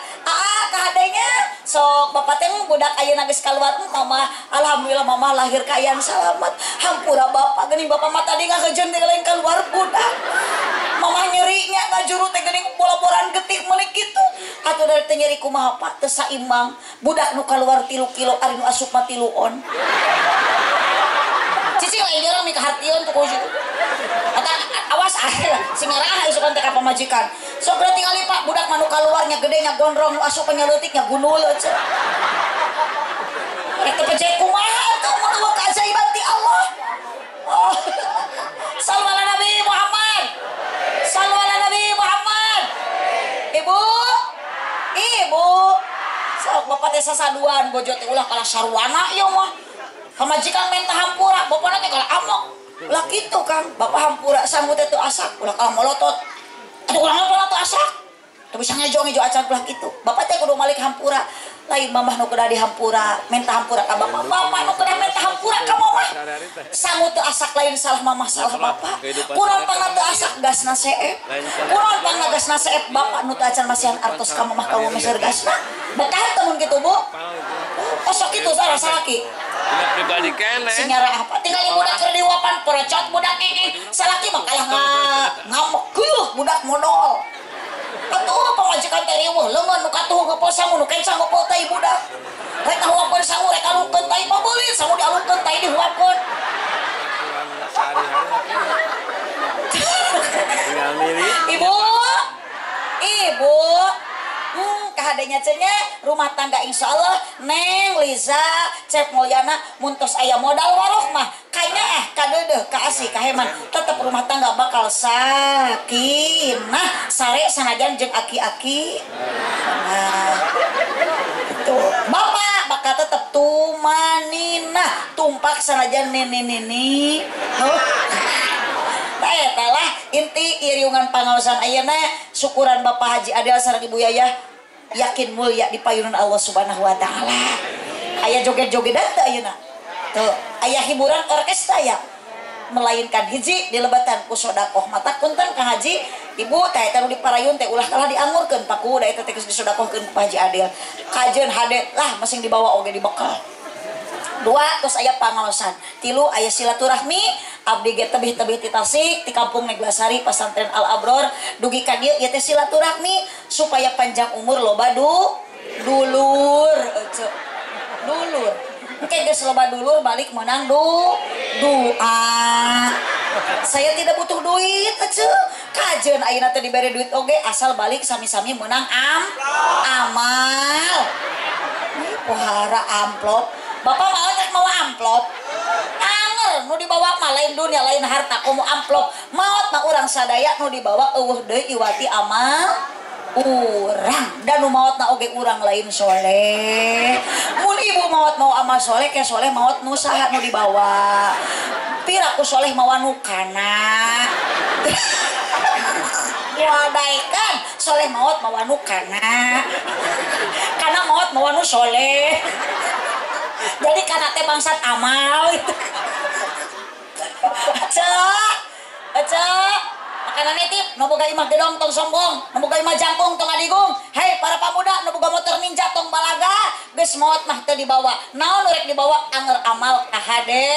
Kahadenya sok bapak teh budak ayeuna geus kaluar mama alhamdulillah mama lahir kayan salamat. Hampura bapak geuning bapak mah tadi ngahejeun teh lain kaluar budak. Mama nyerinya ngajuru teh geuning bola-bolan getih meuni kitu. Atuh dari teh nyeri kumaha pak teu saimbang. Budak nu kaluar 3 kilo ari nu asup mah 3 on. Cicing lain jorong mika hartieun tuh kuju. Ata awas sing ngarah isukan teh ka pamajikan. Sok berarti tingali pak budak mah nu kaluarnya gedenya gondrong nu asup nyaleutiknya gunul eueuh. Rek teu pejek kumaha atuh mun eueuh keajaiban ti Allah. Oh. Sallu ala Nabi Muhammad. Sallu ala Nabi Muhammad. Ibu. Ibu. Sok bapak teh sasaduan bojo teh ulah kalah sarwana ieu mah. Pamajikan minta hampura, bapana teh kalah amok. Ulah kitu Kang, bapak hampura sangu teh teu asak, ulah kalah molotot. Atuh ulah ngobrol teu asak. Teu bisa ngejo-ngejo acan ulah kitu. Bapak teh kudu malik hampura. Lain mamah nu kedah dihampura, minta hampura ka bapak. Bapak nu kedah minta hampura ka mamah. Sangu teu asak lain salah mamah salah bapak. Kurang pangna teu asak gasna seep. Kurang pangna gasna seep bapak nu teu acan masihan artos ka mamah ka meser gasna. Betah teu mun kitu Bu. Osok kitu salah salaki. Pribadi keneh. Sinyara apa? Tinggal budak keur diwapan porocot budak ini. Salaki mah kalah ngamuk geuh budak modol. Atuh pamajikan teh riweuh leungeun nu katuh ngepol sangu nu kenca ngepol tai budak. Rek ngahuapkeun sangu rek alungkeun tai pabeulit sangu dialungkeun tai dihuapkeun. Ibu, ibu, kahadenya cenye rumah tangga insya Allah Neng Liza Cep Mulyana muntos aya modal warohmah kanya kadeudeuh kaasih kaheman tetep rumah tangga bakal sakinah sare sanajan jeung aki-aki. Nah itu bapak bakal tetep tumaninah tumpak sanajan nini-nini. Tah eta lah inti iriungan pangaosan ayeuna syukuran Bapak Haji Adel sareng Ibu Yayah yakin mulia di payunan Allah Subhanahu wa taala. Aya joget-jogedan teu ayeuna? Tuh, aya hiburan orkestra ya. Melainkan hiji dilebatan ku sodakoh mata punten Kang Haji, Ibu teh eta nu diparayun teh ulah kalah diangurkeun paku da eta teh geus disodakohkeun ku Pak Haji Adel. Kajeun hade lah masing dibawa oge dibekal. Dua terus aya pangaosan, tilu aya silaturahmi, abdi ge tebih-tebih ti Tasik ti kampung Neglasari pasantren Al Abror dugi ka dieu ieu teh silaturahmi supaya panjang umur loba dulur ece dulur engke geus loba dulur balik meunang doa. Saya tidak butuh duit ece kajeun ayeuna teh dibere duit oge asal balik sami-sami meunang amal. Pohara amplop. Bapak mau rek mawa amplop. Anger nu dibawa mah lain dunia lain harta komo amplop. Maot mah urang sadaya nu dibawa eueuh deui iwati amal urang. Dan nu maotna oge urang lain soleh. Mun ibu maot mau amal soleh ke soleh maot nu saha nu dibawa. Pira ku soleh mawa nu kana. Wadaekan soleh maot mawa nu kana. Kana maot mawa nu soleh. Jadi kana teh bangsat amal. Cek, cek, makanan nitip, nu boga imah gedong tong sombong, nu boga imah jangkung tong adigung. Hei para pamuda, nu boga motor ninja tong balaga, geus maot mah teu dibawa. Naon nu rek dibawa anger amal kahade.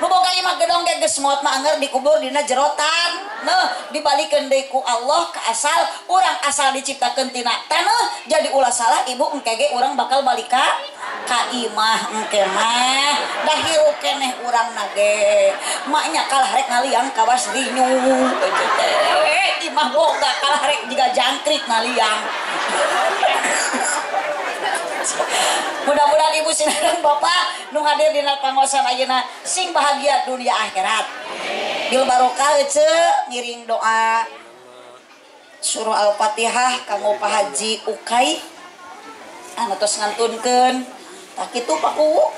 Nu boga imah gedong ge geus maot mah anger dikubur dina jerotan. Nah, dibalikeun deui ku Allah ka asal urang asal diciptakeun tina taneuh, jadi ulah salah ibu engke ge urang bakal balik ka imah engke mah dah hirup keneh urang nage maknya kalah rek ngaliang kawas dinyu teh imah boga kalah rek jiga jangkrik ngaliang. Mudah-mudahan ibu sinareng bapak nu hadir dina pangaosan ayeuna sing bahagia dunia akhirat. Bil barokah ece ngiring doa surah Al-Fatihah kanggo Pak Haji Ukay anu tos ngantunkeun. Tah kitu Pak Kuwu,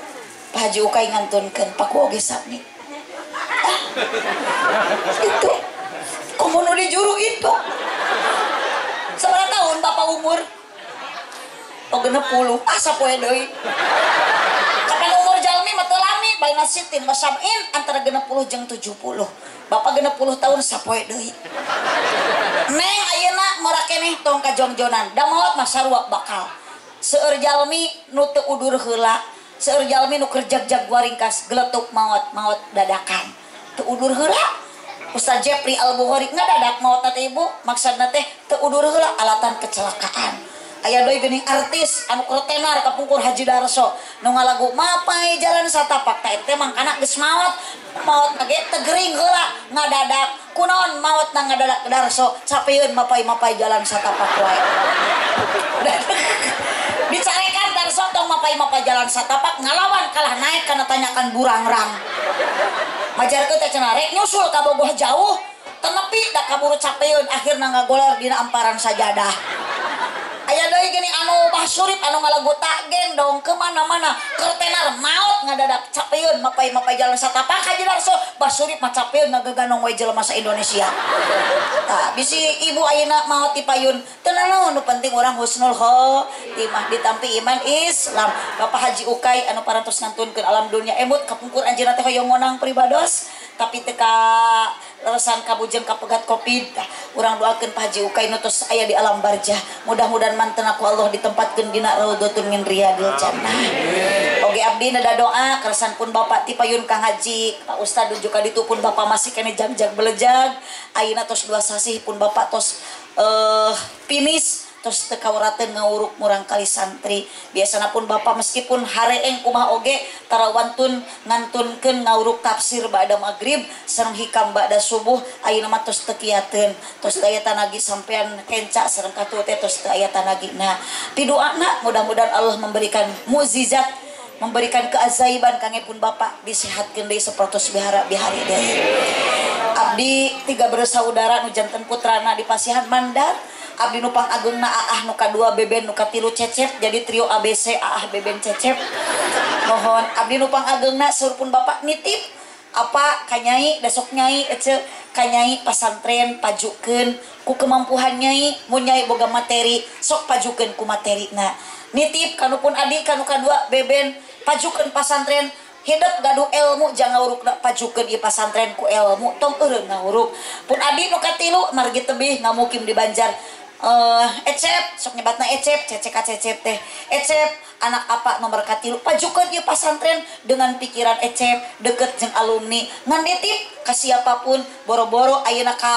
Pak Haji Ukay ngantunkeun, Pak Kuwu oge sami. Itu komo nu di juru itu. Sabaraha tahun bapak umur? Oh 60, ah sapoe deui. Kapan umur jalmi mah teu lami, baina sitin wa sab'in antara 60 jeung 70. Bapak 60 tahun sapoe deui. Neng ayeuna mora keneh tong kajongjonan, da maot mah sarua bakal. Seueur jalmi nu teu udur heula, seueur jalmi nu keur jag-jag waringkas geletuk maot, maot dadakan. Teu udur heula. Ustaz Jepri Al-Bukhari ngadadak maot teh ibu, maksudna teh teu udur heula alatan kecelakaan. Aya deui geuning artis anu keur tenar kapungkur Haji Darso nu ngalagu mapai jalan satapak teh teh mangkana geus maot, maot ge teu gering heula ngadadak. Kunaon maotna ngadadak Darso capeun mapai-mapai jalan satapak wae. Dicarekan Darso tong mapai-mapai jalan satapak ngalawan kalah naik kana tanyakan burangrang. Majarkeun teh cenah rek nyusul ka Bogoh jauh tenepi da kaburu capeun akhirna ngagoler dina amparan sajadah. Aya deui gini anu Bah Surip anu ngalagu takgen dong ke mana-mana keur tenar maot ngadadak capeun mapai-mapai jalan satapak Haji Darso Bah Surip mah capeun ngagaganong we jelema sa Indonesia. Tah bisi ibu ayeuna maot ti payun teu nanaon nu penting urang husnul khotimah ditampi iman Islam. Bapak Haji Ukay anu parantos ngantunkeun alam dunya emut kapungkur anjeunna teh hoyong ngonang pribados tapi teu ka leresan kabujeng kapegat Covid. Urang doakeun Pak Haji Ukay nu tos aya di alam barjah mudah-mudahan mantena ku Allah ditempatkeun dina raudhatun min riyadil jannah. Oge abdi neda doa keresan pun bapak ti payun Kang Haji Pak Ustad juga ditu pun bapak masih kene jag-jag belejag ayeuna tos 2 sasih pun bapak tos finish tos teu kawarateun ngawuruk murang kali santri. Biasana pun bapak meskipun hareeng kumaha oge tarawantun ngantunkeun ngawuruk tafsir ba'da magrib sareng hikam ba'da subuh ayeuna mah tos teu kiateun tos teu aya tanagi sampean kenca sareng katuh teh tos teu aya tanagina. Pidoana mudah-mudahan Allah memberikan mukjizat memberikan keajaiban kangge pun bapak disehatkeun deui sapertos bihara bihari deui. Abdi 3 bersaudara nu janten putrana di Pasihan Mandar. Abdi nu pangagengna Aah nu kadua Beben nu katilu Cecep jadi trio ABC Aah Beben Cecep. Mohon abdi nu pangagengna saur pun bapak nitip apa kanyai dasok nyai ece kanyai pasantren pajukeun ku kemampuhan nyai mun nyai boga materi sok pajukeun ku materina. Nitip kanu pun adi kanu kadua Beben pajukeun pasantren hidup gaduh ilmu jangan ngawuruk pajukeun ieu pasantren ku ilmu tong eureun ngawuruk. Pun adi nu katilu margi tebih ngamukim di Banjar. Ecep sok nyebatna Ecep cecek cecep teh Ecep anak apa nomor katilu pajukeun ieu pasantren dengan pikiran Ecep deket jeung alumni ngan nitip ka siapapun boro-boro ayeuna ka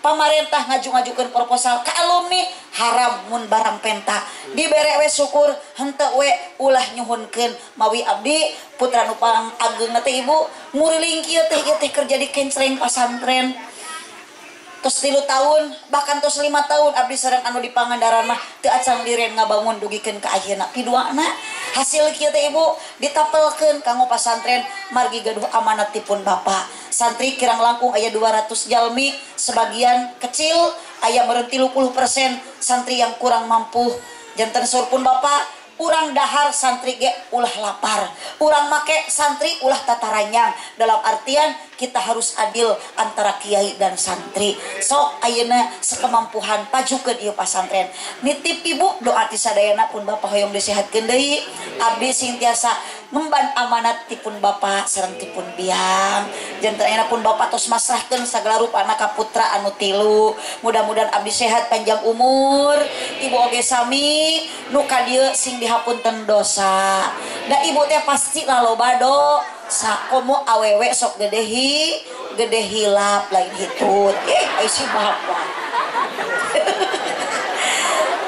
pamarentah ngaju-ngajukeun proposal ka alumni haram mun barang penta dibere we syukur henteu we ulah nyuhunkeun mawi abdi putra nu pangageungna teh ibu nguriling kieu teh ieu teh kerja di kencreng pasantren tos 3 tahun bahkan tos 5 tahun abdi sareng anu di Pangandaran mah teu acan liren ngabangun dugikeun ka ayeuna piduana hasil kieu teh ibu ditapelkeun kanggo pasantren margi gaduh amanat tipun bapak santri kirang langkung aya 200 jalmi sebagian kecil aya meureun 30% santri yang kurang mampu janten saur pun bapak urang dahar santri ge ulah lapar urang make santri ulah tataranyang dalam artian kita harus adil antara kiai dan santri sok ayeuna sekemampuhan pajukeun ieu pasantren nitip ibu doa ti sadayana pun bapak hoyong disehatkeun deui abdi sing tiasa ngemban amanat tipun bapak sareng tipun biang janten ayeuna pun bapak tos masrahkeun sagala rupana ka putra anu tilu mudah-mudahan abdi sehat panjang umur ibu oge sami nu ka dieu sing dihapunten dosa da ibu teh pasti laloba dosa komo awewe sok gede gede hilap lain hitut ai si bapak.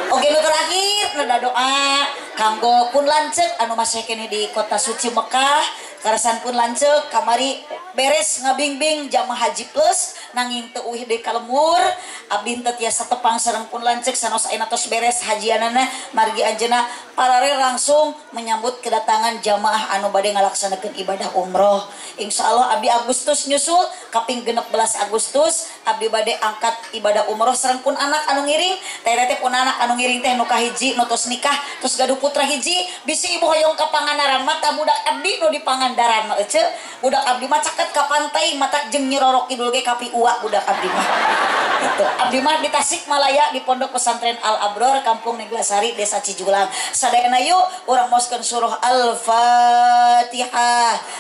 Oke nu terakhir nada doa kanggo pun lanceuk anu masih keneh di kota suci Mekah karasan pun lanceuk kamari beres ngabingbing jamaah haji plus nanging teu uih deui ka lembur abdi teu tiasa tepang sareng pun lanceuk sanos ayeuna tos beres hajianana margi anjeunna paralel langsung menyambut kedatangan jamaah anu bade ngalaksanakeun ibadah umroh. Insyaallah abdi Agustus nyusul kaping 16 Agustus abdi bade angkat ibadah umroh sareng pun anak anu ngiring teh teh pun anak anu ngiring teh nu kahiji nu tos nikah tos gaduh putra hiji bisi ibu hoyong ka Pangandaran mah tah budak abdi nu di Pangandaran mah ece budak abdi mah caket ka pantai mata jeung Nyi Roro Kidul ge kapi uwa budak abdi mah gitu. Abdi mah di Tasikmalaya di Pondok Pesantren Al Abror Kampung Neglasari Desa Cijulang. Sadayana yuk urang maoskeun surah Al-Fatihah.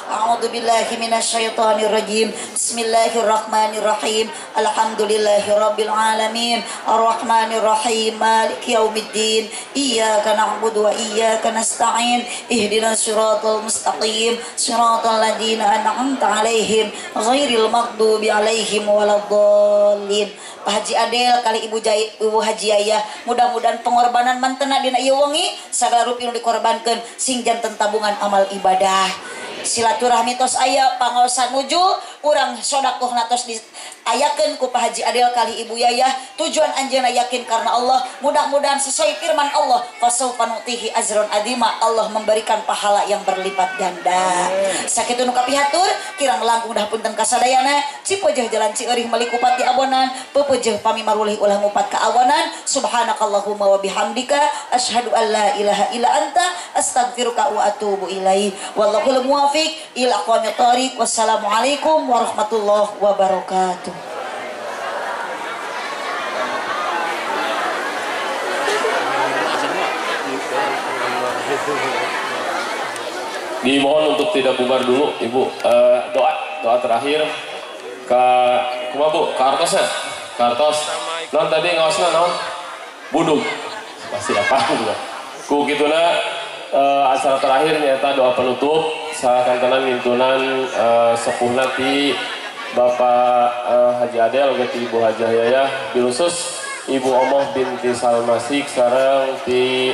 A'udzubillahi minasyaitonirrajim. Bismillahirrahmanirrahim. Alhamdulillahirabbil alamin. Arrahmanirrahim. Maliki yaumiddin. Iyyaka na'budu wa iyyaka nasta'in. Ihdinas siratal mustaqim. Siratal ladzina an'amta 'alaihim ghairil maghdubi 'alaihim waladdallin. Pak Haji Adel kali Ibu Jai, Ibu Haji Yaya mudah-mudahan pengorbanan mantena dina ieu wengi sagala rupi nu dikorbankeun sing janten tabungan amal ibadah. Silaturahmi tos aya pangaosan nuju urang sodakohna tos di Ayakeun ku Pak Haji Adel kali Ibu Yayah tujuan anjeunna yakin karena Allah. Mudah-mudahan sesuai firman Allah, fasaufa nutihi ajron adima, Allah memberikan pahala yang berlipat ganda. Sakitu nu kapihatur kirang langkung dah punten kasadayana. Cipojeh jalan Cieuring meuli kupat di abonan, pepejeh pami marulih ulah ngupat ka awanan. Subhanakallahumma wa bihamdika asyhadu an la ilaha illa anta astaghfiruka wa atubu ilaik. Wallahul muwafiq ila aqwamit thoriq. Wassalamualaikum warahmatullahi wabarakatuh. Dimohon untuk tidak bubar dulu, Ibu. Doa terakhir ke kumaha Bu? Ka artosna? Ka artos. Non tadi ngaosna naon? Budug. Pasti apa juga. Ku kituna acara terakhir nyata doa penutup sakantenan mintunan sepuhna ti Bapak Haji Adel oge ti Ibu Hajah Yayah bilusus Ibu Omoh binti Salmasik sareng ti